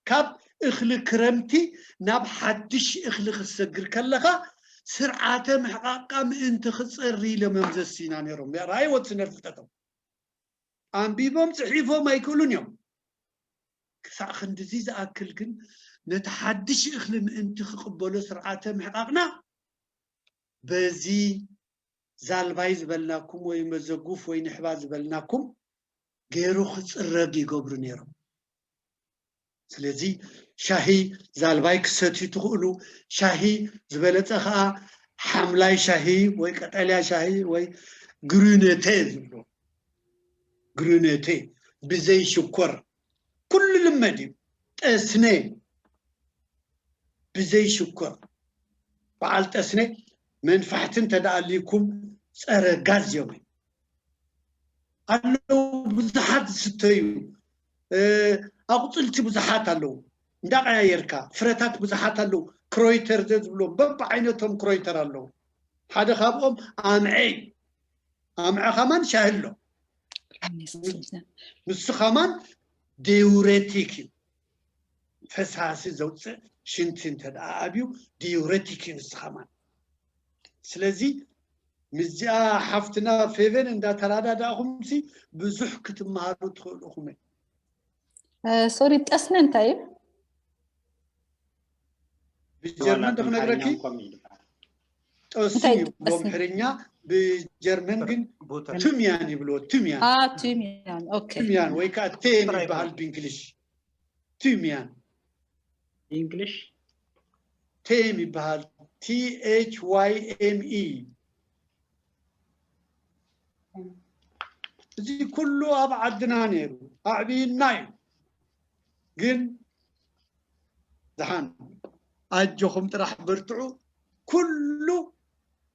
ካብ እኽሊ ክረምቲ ናብ ሓድሽ እኽሊ ክትሰግር ከለኻ ስርዓተ ምሕቓቕካ ምእንቲ ክጸሪ ኢሎም እዮም ዘስቲና ነይሮም። ራእይ ወትስነር ፍልጠቶም ኣንቢቦም ጽሒፎም ኣይክእሉን እዮም። ክሳዕ ክንድዚ ዝኣክል ግን ነቲ ሓድሽ እኽሊ ምእንቲ ክቕበሎ ስርዓተ ምሕቓቕና በዚ ዛልባይ ዝበልናኩም ወይ መዘጉፍ ወይ ንሕባ ዝበልናኩም ገይሩ ክጽረግ ይገብሩ ነይሮም። ስለዚ ሻሂ ዛልባይ ክሰትዩ ትኽእሉ። ሻሂ ዝበለጸ ከዓ ሓምላይ ሻሂ ወይ ቀጠልያ ሻሂ ወይ ግሪነቴ ዝብሎ፣ ግሪነቴ ብዘይ ሽኮር ኩሉ ልመድ እዩ። ጠስነ ብዘይ ሽኮር፣ በዓል ጠስነ መንፋሕቲ እንተ ደኣ ኣልይኩም ጸረ ጋዝ እዮም ኣለዉ። ብዙሓት ዝስተዩ፣ እ፣ ኣቑጽልቲ ብዙሓት ኣለዉ። እንዳቀያየርካ ፍረታት ብዙሓት ኣለዉ። ክሮይተር ዘዝብሎም በብዓይነቶም ክሮይተር ኣለዉ። ሓደ ካብኦም ኣምዐ እዩ። ኣምዐ ከማን ሻሂ ኣሎ። ንሱ ከማን ዲዩሬቲክ እዩ። ፈሳሲ ዘውፅእ ሽንቲ እንተ ደኣ ኣብዩ ዲዩሬቲክ እዩ ንሱ ከማን። ስለዚ ምስዚኣ ሓፍትና ፌቨን እንዳተራዳዳእኹምሲ ብዙሕ ክትመሃሩ ትኽእሉ ኢኹም። ሶሪ፣ ጠስነ እንታይ እዩ? ብጀርመን ዶ ክነግረኪ? ጠስነ ይብሎ ኣምሓርኛ፣ ብጀርመን ግን ቱምያን ይብልዎ። ቱምያን፣ ቱምያን። ኦኬ። ቱምያን ወይ ከዓ ቴም ይበሃል ብእንግሊሽ። ቱምያን እንግሊሽ ቴም ይበሃል። T H Y M E። እዚ ኩሉ ኣብ ዓድና ነይሩ፣ ኣዕብይና እዩ። ግን ዝሓን ኣጆኹም ጥራሕ በርትዑ። ኩሉ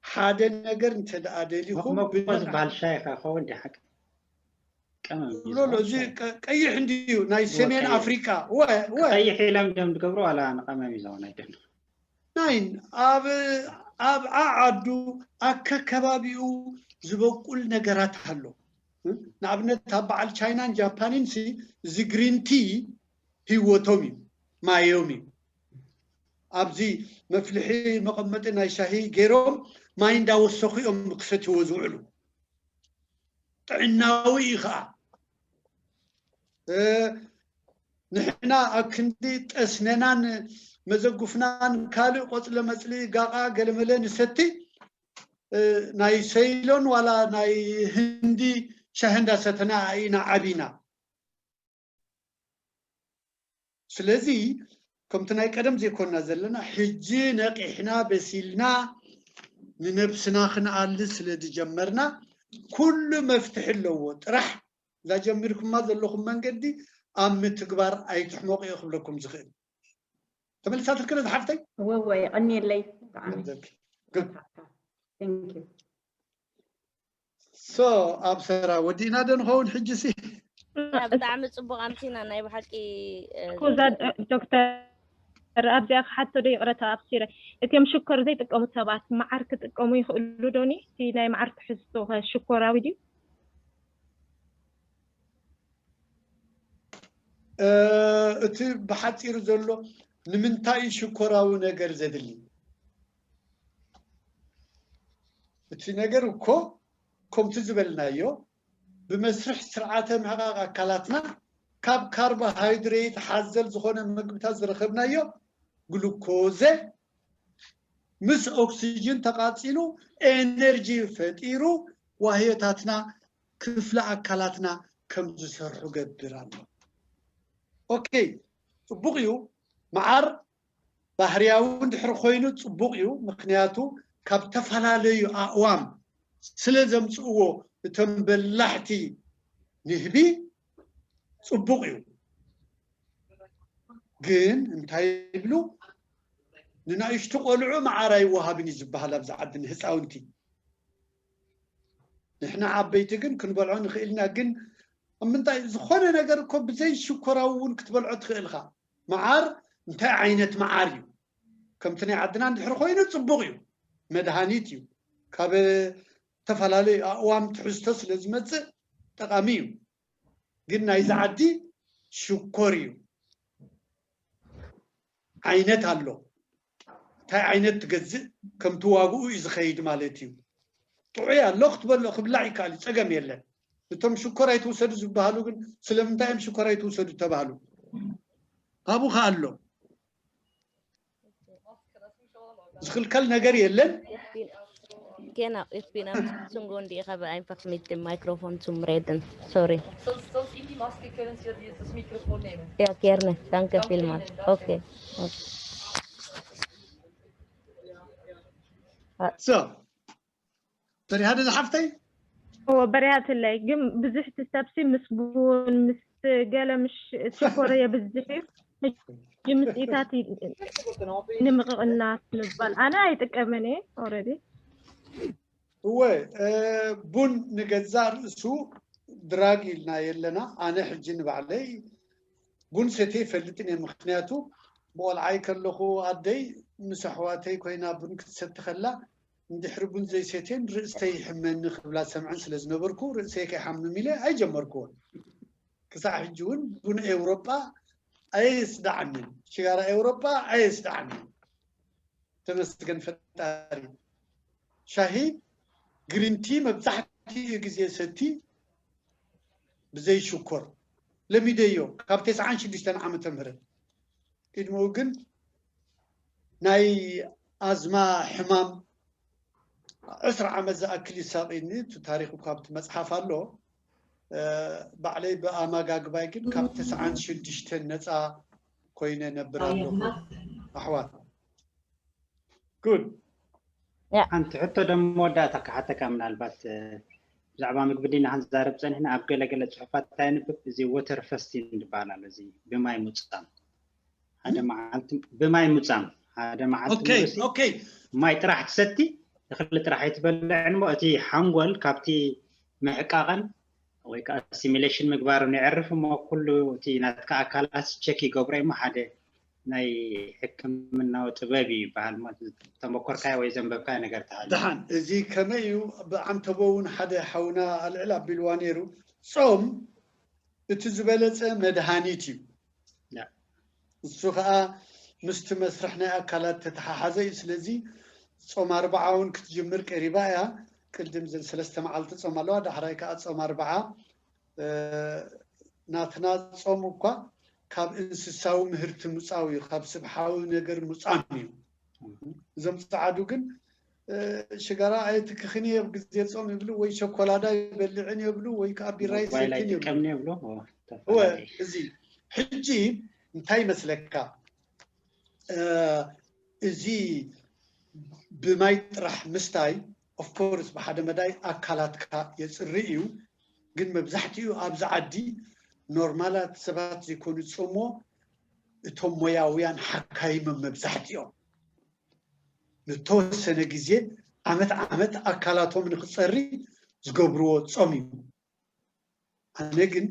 ሓደ ነገር እንተ ደኣ ደሊኹም መቆ ዝበሃል ሻሂ ከኸውን ዲ ሓቂ ቀመም እዩ ብሎ ኣሎ። እዚ ዝኸውን። ቀ- ቀይሕ እንድዩ ናይ ሰሜን ወቀይ- ኣፍሪቃ። ወ- ወ- ቀይሕ ኢሎም ድዮም ዝገብሩ ዋላ ንቀመም እዩ ዝኸውን ኣይደለም። ናይን ኣብ ኣብ ዓዓዱ ኣከከባቢኡ ዝበቁል ነገራት ኣሎ። ንኣብነት ኣብ በዓል ቻይናን ጃፓንን ሲ እዚ ግሪን ቲ ህይወቶም እዩ፣ ማዮም እዩ። ኣብዚ መፍልሒ መቐመጢ ናይ ሻሂ ገይሮም ማይ እንዳወሰኹ እዮም ክሰትይዎ ዝውዕሉ። ጥዕናዊ እዩ ከዓ። እ፣ ንሕና ኣብ ክንዲ ጠስነናን መዘጉፍናን ካልእ ቆፅለ መፅሊ ጋቓ ገለመለ ንሰቲ፣ እ፣ ናይ ሰይሎን ዋላ ናይ ህንዲ ሻሂ እንዳሰተና ኢና ዓቢና። ስለዚ ከምቲ ናይ ቀደም ዘይኮንና ዘለና፣ ሕጂ ነቂሕና በሲልና ንነብስና ክንኣሊ ስለ ዝጀመርና ኩሉ መፍትሒ ኣለዎ። ጥራሕ እዛ ጀሚርኩማ ዘለኹም መንገዲ ኣብ ምትግባር ኣይትሕመቑ እየ ክብለኩም ዝኽእል። ተመሊሳ ትርክነ ዝሓፍተይ? እወ እወ፣ የቐንየለይ ብጣዕሚ። Good። Thank you። ሶ ኣብ ሰራ ወዲእና ዶ ንኸውን ሕጂ ሲ? ብጣዕሚ ጽቡቕ ኣምሲና ናይ ብሓቂ። ኩዛ ዶክተር ኣብዚኣ ክሓቶ ዶ ይቕረታ ኣብሲረ እቲኦም ሽኮር ዘይጥቀሙ ሰባት መዓር ክጥቀሙ ይኽእሉ ዶኒ? እቲ ናይ መዓር ትሕዝቶ ሽኮራዊ ድዩ? እቲ ብሓፂሩ ዘሎ ንምንታይ ሽኮራዊ ነገር ዘድሊ? እቲ ነገር እኮ ከምቲ ዝበልናዮ ብመስርሕ ስርዓተ ምሕቃቕ ኣካላትና ካብ ካርቦሃይድሬት ሓዘል ዝኾነ ምግብታት ዝረኸብናዮ ግሉኮዘ ምስ ኦክሲጅን ተቃፂሉ ኤነርጂ ፈጢሩ ዋህዮታትና ክፍለ ኣካላትና ከም ዝሰርሑ ገብር ኣሎ። ኦኬ፣ ፅቡቅ እዩ። መዓር ባህርያዊ እንድሕር ኮይኑ ፅቡቅ እዩ። ምክንያቱ ካብ ዝተፈላለዩ ኣእዋም ስለ ዘምፅእዎ እቶም በላሕቲ ንህቢ ፅቡቅ እዩ። ግን እንታይ ይብሉ? ንናእሽቱ ቆልዑ መዓር ኣይወሃብን እዩ ዝበሃል ኣብዚ ዓዲ ንህፃውንቲ። ንሕና ዓበይቲ ግን ክንበልዖ ንኽእል ኢና። ግን ኣብ ምንታይ ዝኾነ ነገር እኮ ብዘይ ሽኮራዊ እውን ክትበልዖ ትኽእል ኢኻ። መዓር እንታይ ዓይነት መዓር እዩ? ከምቲ ናይ ዓድና እንድሕር ኮይኑ ፅቡቕ እዩ፣ መድሃኒት እዩ። ካብ ዝተፈላለዩ ኣእዋም ትሕዝቶ ስለ ዝመፅእ ጠቓሚ እዩ። ግን ናይዚ ዓዲ ሽኮር እዩ። ዓይነት ኣሎ። እንታይ ዓይነት ትገዝእ ከምቲ ዋግኡ እዩ ዝኸይድ ማለት እዩ። ጥዑይ ኣሎ ክትበልዖ ክብላዕ ይከኣል እዩ፣ ፀገም የለን። እቶም ሽኮር ኣይትውሰዱ ዝበሃሉ ግን ስለምንታይ እዮም ሽኮር ኣይትውሰዱ ተባህሉ? ኣብኡ ከ ኣሎ ዝኽልከል ነገር የለን። Genau, ich bin am Zündung und ich habe einfach mit dem Mikrofon zum Reden. Sorry. Sonst, sonst in die Maske können Sie ja die, das Mikrofon nehmen. Ja, gerne. Danke Danke vielmals. Ihnen, danke. Okay. Okay. So በሪሃ ዶ ዝሓፍተይ? እዎ በሪሃትለይ ግን ብዙሕ ትሰብሲ ምስ ቡን ምስ ገለ ምሽ ሽኮር የብዝሕ እዩ። ሕጂ ምፅኢታት ንምቕቕናት ምባል ኣነ ኣይጥቀምን እየ already። እወ፣ ቡን ንገዛእ ርእሱ ድራግ ኢልና የለና። ኣነ ሕጂ ንባዕለይ ቡን ሰትየ ይፈልጥን እየ። ምክንያቱ ብቆልዓይ ከለኹ ኣደይ ምስ ኣሕዋተይ ኮይና ቡን ክትሰቲ ከላ እንድሕሪ ቡን ዘይሰትየን ርእስተይ ይሕመኒ ክብላ ሰምዐን ስለ ዝነበርኩ ርእሰይ ከይሓምም ኢለ ኣይጀመርኩዎን። ክሳዕ ሕጂ እውን ቡን ኤውሮጳ ኣየስድዓንን፣ ሽጋራ ኤውሮጳ ኣየስድዓንን። ተመስገን ፈጣሪ። ሻሂ ግሪንቲ መብዛሕትኡ ግዜ ሰቲ ብዘይ ሽኮር ለሚደዮ ካብ ተስዓን ሽዱሽተን ዓመተ ምህረት። ቅድሚኡ ግን ናይ ኣዝማ ሕማም ዕስራ ዓመት ዝኣክል ይሳቕኒ። እቲ ታሪኹ ካብቲ መፅሓፍ ኣሎ። ባዕለይ ብኣመጋግባይ ግን ካብ ተስዓን ሽዱሽተን ነፃ ኮይነ ነብር ኣለኹ ኣሕዋት። ጉድ። ሓንቲ ሕቶ ደሞ መወዳእታ ክሓተካ ምናልባት ብዛዕባ ምግቢ ዲና ክንዛረብ ፀኒሕና ኣብ ገለገለ ፅሑፋት እንታይ ንብብ እዚ ወተር ፈስቲን ዝበሃል ኣሎ እዚ ብማይ ሙፃም ሓደ መዓልቲ ብማይ ሙፃም ሓደ መዓልቲ ሙሉእ ሲ ኦኬ ማይ ጥራሕ ትሰቲ እኽሊ ጥራሕ ኣይትበልዕን እሞ እቲ ሓንጎል ካብቲ ምሕቃቐን ወይ ከዓ ሲሚሌሽን ምግባሩ ንዕርፍ እሞ ኩሉ እቲ ናትካ ኣካላት ቸክ ይገብሮ እሞ ሓደ ናይ ሕክምናዊ ጥበብ እዩ ይበሃል ማለት ተመኮርካዮ ወይ ዘንበብካዮ ነገር ተሃሉ ደሓን እዚ ከመይ እዩ? ብዓንተቦ እውን ሓደ ሓውና ኣልዕል ኣቢልዋ ነይሩ። ፆም እቲ ዝበለፀ መድሃኒት እዩ። እሱ ከዓ ምስቲ መስርሕ ናይ ኣካላት ተተሓሓዘ እዩ። ስለዚ ፆም ኣርብዓ እውን ክትጅምር ቀሪባ እያ። ቅድም ዝብል ሰለስተ መዓልቲ ፆም ኣለዋ። ዳሕራይ ከዓ ፆም ኣርብዓ ናትና ፆም እኳ ካብ እንስሳዊ ምህርቲ ምፃው እዩ፣ ካብ ስብሓዊ ነገር ምፃም እዩ። እዞም ፀዓዱ ግን ሽጋራ ኣይትክኽን እየ ኣብ ግዜ ፆም ይብሉ፣ ወይ ሸኮላዳ ይበልዕን የብሉ፣ ወይ ከዓ ቢራ ይሰትን የብሉ። እወ፣ እዚ ሕጂ እንታይ ይመስለካ? እዚ ብማይ ጥራሕ ምስታይ ኦፍኮርስ ብሓደ መዳይ ኣካላትካ የፅሪ እዩ። ግን መብዛሕትኡ ኣብዚ ዓዲ ኖርማላት ሰባት ዘይኮኑ ዝፀምዎ እቶም ሞያውያን ሓካይም እዮም መብዛሕትኦም። ንተወሰነ ግዜ ዓመት ዓመት ኣካላቶም ንክፀሪ ዝገብርዎ ጾም እዩ። ኣነ ግን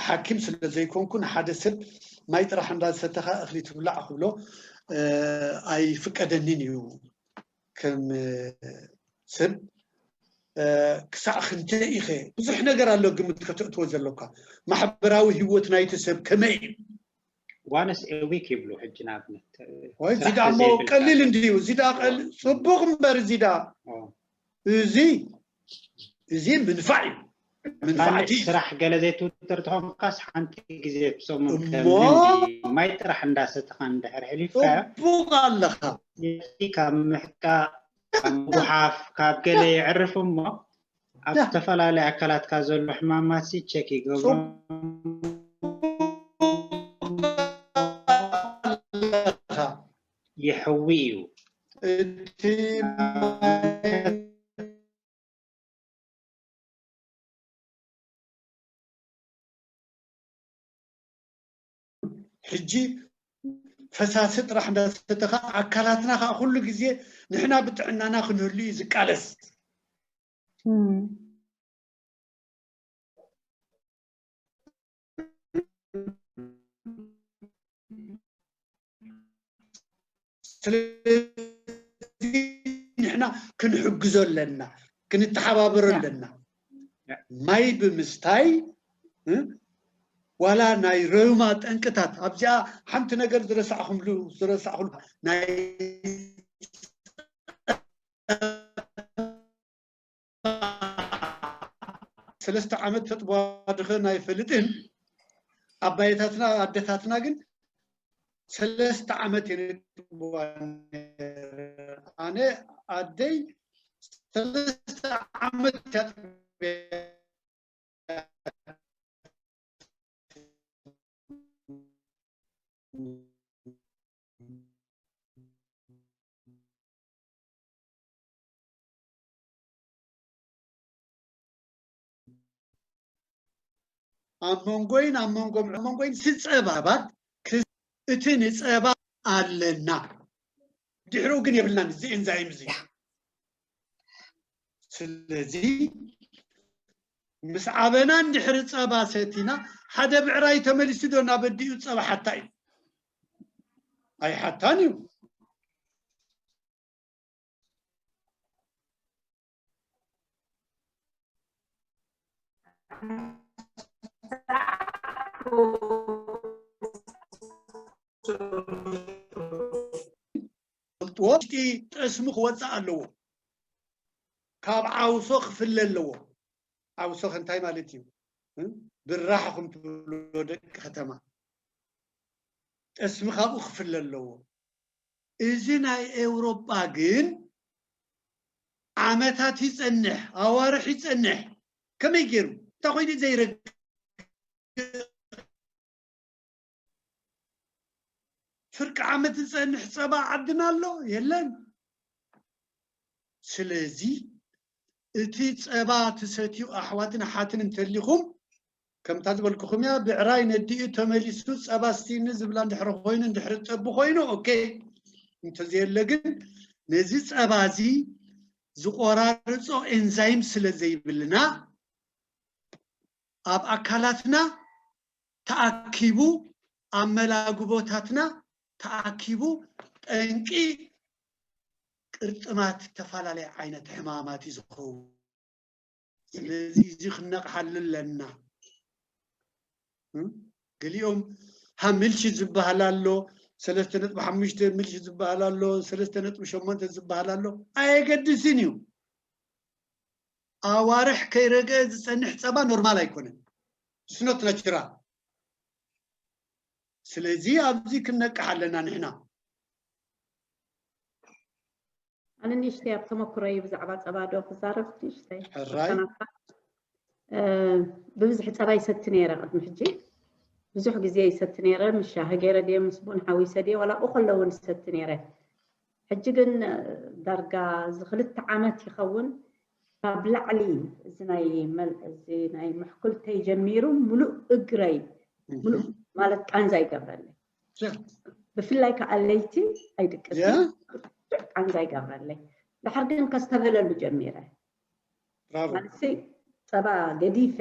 ሓኪም ስለ ዘይኮንኩ ንሓደ ሰብ ማይ ጥራሕ እንዳሰተኻ እኽሊ ትብላዕ ክብሎ ኣይፍቀደንን እዩ። ከም ሰብ ክሳዕ ክንተ ኢኸ ብዙሕ ነገር ኣሎ ግምት ከተእትዎ ዘሎካ። ማሕበራዊ ህይወት ናይቲ ሰብ ከመይ እዩ? ዋንስ ኤ ዊክ ይብሉ ሕጂ ንኣብነት ወይ እዚ ደኣ እሞ ቀሊል እንድዩ። እዚ ደኣ ጽቡቕ እምበር እዚ ደኣ እዚ እዚ ምንፋዕ እዩ። ምንፋዕቲ እዩ። ስራሕ ገለ ዘይትውጥር ተኾንካስ ሓንቲ ግዜ ብሰሙን ከም እሞ ልምዲ ማይ ጥራሕ እንዳሰተኻ እንድሕር ሕሊፍካዮ ጽቡቕ ኣለኻ። ካብ ምሕቃ ካብ ምጉሓፍ ካብ ገለ የዕርፍ እሞ ኣብ ዝተፈላለዩ ኣካላትካ ዘሎ ሕማማት ሲ ቸክ ይገብሮ ኣለኻ። ይሕዊ እዩ። እቲ ሕጂ ፈሳሲ ጥራሕ እንዳሰተኻ ኣካላትና ከዓ ኩሉ ግዜ ንሕና ብጥዕናና ክንህሉ እዩ ዝቃለስ። ስለዚ ንሕና ክንሕግዞ ኣለና፣ ክንተሓባበሮ ኣለና። ማይ ብምስታይ ዋላ ናይ ሬውማ ጠንቅታት ኣብዚኣ ሓንቲ ነገር ዝረሳዕኹምሉ ዝረሳዕኹሉ ናይ ሰለስተ ዓመት ተጥብዋ ድኸን ኣይፈልጥን። ኣባይታትና ኣደታትና ግን ሰለስተ ዓመት እየን የጥብዋ። ኣነ ኣደይ ሰለስተ ዓመት ያጥብያ። ኣብ መንጎይን ኣብ መንጎ ኣብ መንጎይን ስጸባባት እቲ ንጸባ ኣለና። ድሕሪኡ ግን የብልናን እዚ ኤንዛይም እዚ። ስለዚ ምስ ዓበና እንድሕሪ ጸባ ሰቲና ሓደ ብዕራይ ተመሊሱ ዶ ናብ ኣዲኡ ጸባ ሓታ እዩ? ኣይሓታን እዩ። ውሽጢ ጠስሚ ክወፅእ ኣለዎ። ካብ ዓውሶ ክፍለ ኣለዎ። ዓውሶ ከ እንታይ ማለት እዩ? ብራህ ከም ትብሎ ደቂ ከተማ ጠስሚ ካብኡ ክፍለ ኣለዎ። እዚ ናይ ኤውሮጳ ግን ዓመታት ይጸንሕ፣ ኣዋርሕ ይጸንሕ። ከመይ ገይሩ እንታይ ኮይኑ ዘይረግእ? ፍርቂ ዓመት ዝጸንሕ ጸባ ዓድና ኣሎ የለን። ስለዚ እቲ ጸባ ትሰትዩ ኣሕዋትን ኣሓትን እንተሊኹም ከምታ ዝበልኩኹም እያ ብዕራይ ነዲኡ ተመሊሱ ጸባ ስቲኒ ዝብላ እንድሕሪ ኮይኑ እንድሕሪ ጠቡ ኮይኑ ኦኬ። እንተዘየለ ግን ነዚ ጸባ እዚ ዝቆራርጾ ኤንዛይም ስለ ዘይብልና ኣብ ኣካላትና ተኣኪቡ ኣብ መላግቦታትና ተኣኪቡ ጠንቂ ቅርጥማት ዝተፈላለየ ዓይነት ሕማማት እዩ ዝኸውን። ስለዚ እዚ ክነቕሓሉ ኣለና። ገሊኦም ሃ ሚልሺ ዝበሃል ኣሎ፣ ሰለስተ ነጥቢ ሓሙሽተ ሚልሺ ዝበሃል ኣሎ፣ ሰለስተ ነጥቢ ሸሞንተ ዝበሃል ኣሎ። ኣየገድስን እዩ። ኣዋርሕ ከይረገ ዝፀንሕ ፀባ ኖርማል ኣይኮነን። ስኖት ናቹራል። ስለዚ ኣብዚ ክነቅሕ ኣለና ንሕና። ኣነ ንእሽተይ ኣብ ተመክሮይ ብዛዕባ ፀባ ዶ ክዛረብ ንእሽተይ ሕራይ ብብዝሒ ፀባ ይሰቲ ነይረ ቅድሚ ሕጂ ብዙሕ ግዜ ይሰቲ ነይረ ምስ ሻሂ ገይረ ድየ ምስ ቡን ሓዊሰ ድየ ዋላ ኣብኡ ከሎ እውን ይሰቲ ነይረ ሕጂ ግን ዳርጋ እዚ ክልተ ዓመት ይኸውን ካብ ላዕሊ እዚ ናይ መል- እዚ ናይ ምሕኩልተይ ጀሚሩ ሙሉእ እግረይ ሙሉእ ማለት ቃንዛ ይገብረለይ ብፍላይ ከዓ ለይቲ ኣይድቅስ ቃንዛ ይገብረለይ ድሓር ግን ከስተበለሉ ጀሚረ ብራቮ። ማለት ሲ ጸባ ገዲፈ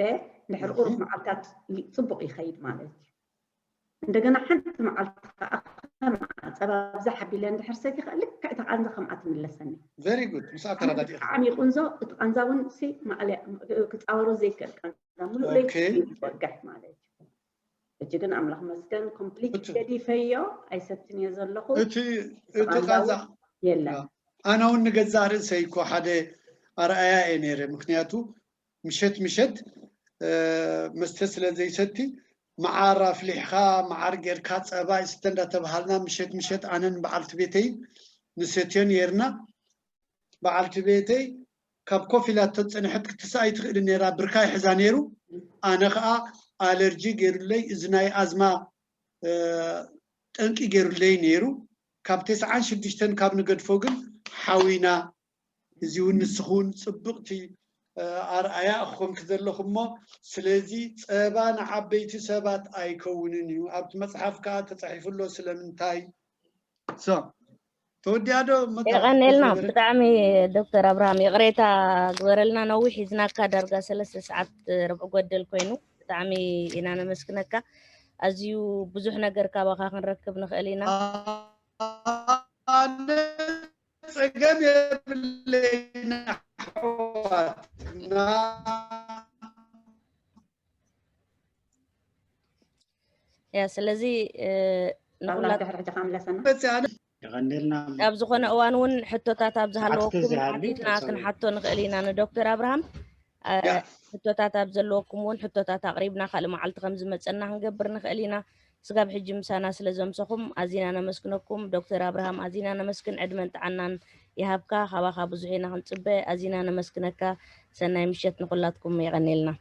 እንድሕር ቁሩብ መዓልታት ይ- ጽቡቕ ይኸይድ ማለት እዩ። እንደገና ሓንቲ መዓልቲ ከዓ ከማኣ ጸባ ብዛሕ ኣቢለ እንድሕር ሰቲኻ ልክዕ እታ ቃንዛ ከምኣ ትምለሰኒ። Very good። ምስኣ ተረዳዲእኻ። ብጣዕሚ ይቁንዞ። እቲ ቃንዛ እውን ሲ ማዕልያ ክጻወሮ ዘይክእል ቃንዛ ሙሉእ ለይቲ Okay። ይወግሕ ማለት እዩ። ሕጂ ግን ኣምላኽ መስገን ኮምፕሊት እቲ- ገዲፈዮ ኣይሰትን እየ ዘለኹ። እቲ እቲ ቃንዛ የለን። ኣነ እውን ንገዛእ ርእሰይ እኮ ሓደ ኣርኣያ እየ ነይረ። ምክንያቱ ምሸት ምሸት እ፣ መስተ ስለ ዘይሰቲ መዓር ኣፍሊሕኻ መዓር ጌርካ ጸባ ይስተ እንዳተባሃልና ምሸት ምሸት ኣነን በዓልቲ ቤተይ ንሰትዮ ነይርና። በዓልቲ ቤተይ ካብ ኮፍ ኢላ ተጸንሐት ክትስኣ ኣይትኽእልን ነይራ፣ ብርካ ይሕዛ ነይሩ። ኣነ ኸኣ ኣለርጂ ገይሩለይ እዚ ናይ ኣዝማ እ፣ ጠንቂ ገይሩለይ ነይሩ። ካብ ተስዓን ሽዱሽተን ካብ ንገድፎ ግን ሓዊና እዚ እውን ንስኹን ጽብቕቲ እ፣ ኣርኣያ እኾንክ ዘለኹ እሞ ስለዚ ጸባ ንዓበይቲ ሰባት ኣይከውንን እዩ። ኣብቲ መጽሓፍ ከኣ ተጻሒፉ ኣሎ ስለምንታይ። So ተወዲኣ ዶ መጣ- የቐኔልና ብጣዕሚ ዶክተር ኣብርሃም ይቕሬታ ግበረልና። ነዊሕ ሒዝናካ ዳርጋ ሰለስተ ሰዓት ርብዒ ጎደል ኮይኑ ብጣዕሚ ኢና ነመስግነካ። ኣዝዩ ብዙሕ ነገር ካባኻ ክንረክብ ንኽእል ኢና። ኣነ ጸገም የብለይን ኣሕዋትና። ያ ስለዚ እ፣ ንኹላ ድሕሪ ሕጂ ከምለሰና መጽኣነ የቐንልና ኣብ ዝኾነ እዋን እውን ሕቶታት ኣብ ዝሃለወኩም ሰዓት ተዝሃሊ ዓዲድና ተጸውዩ። ክንሓቶ ንኽእል ኢና ንዶክተር ኣብርሃም እ፣ ያ። ሕቶታት ኣብ ዘለወኩም እውን ሕቶታት ኣቕሪብና ካልእ መዓልቲ ከም ዝመፀና ክንገብር ንኽእል ኢና። ስጋብ ሕጂ ምሳና ስለ ዘምሰኹም ኣዚና ነመስግነኩም። ዶክተር ኣብርሃም ኣዚና ነመስግን፣ ዕድመን ጥዓናን ይሃብካ። ካባኻ ብዙሕ ኢና ክንፅበ። ኣዚና ነመስግነካ። ሰናይ ምሸት ንኹላትኩም። የቐኔልና።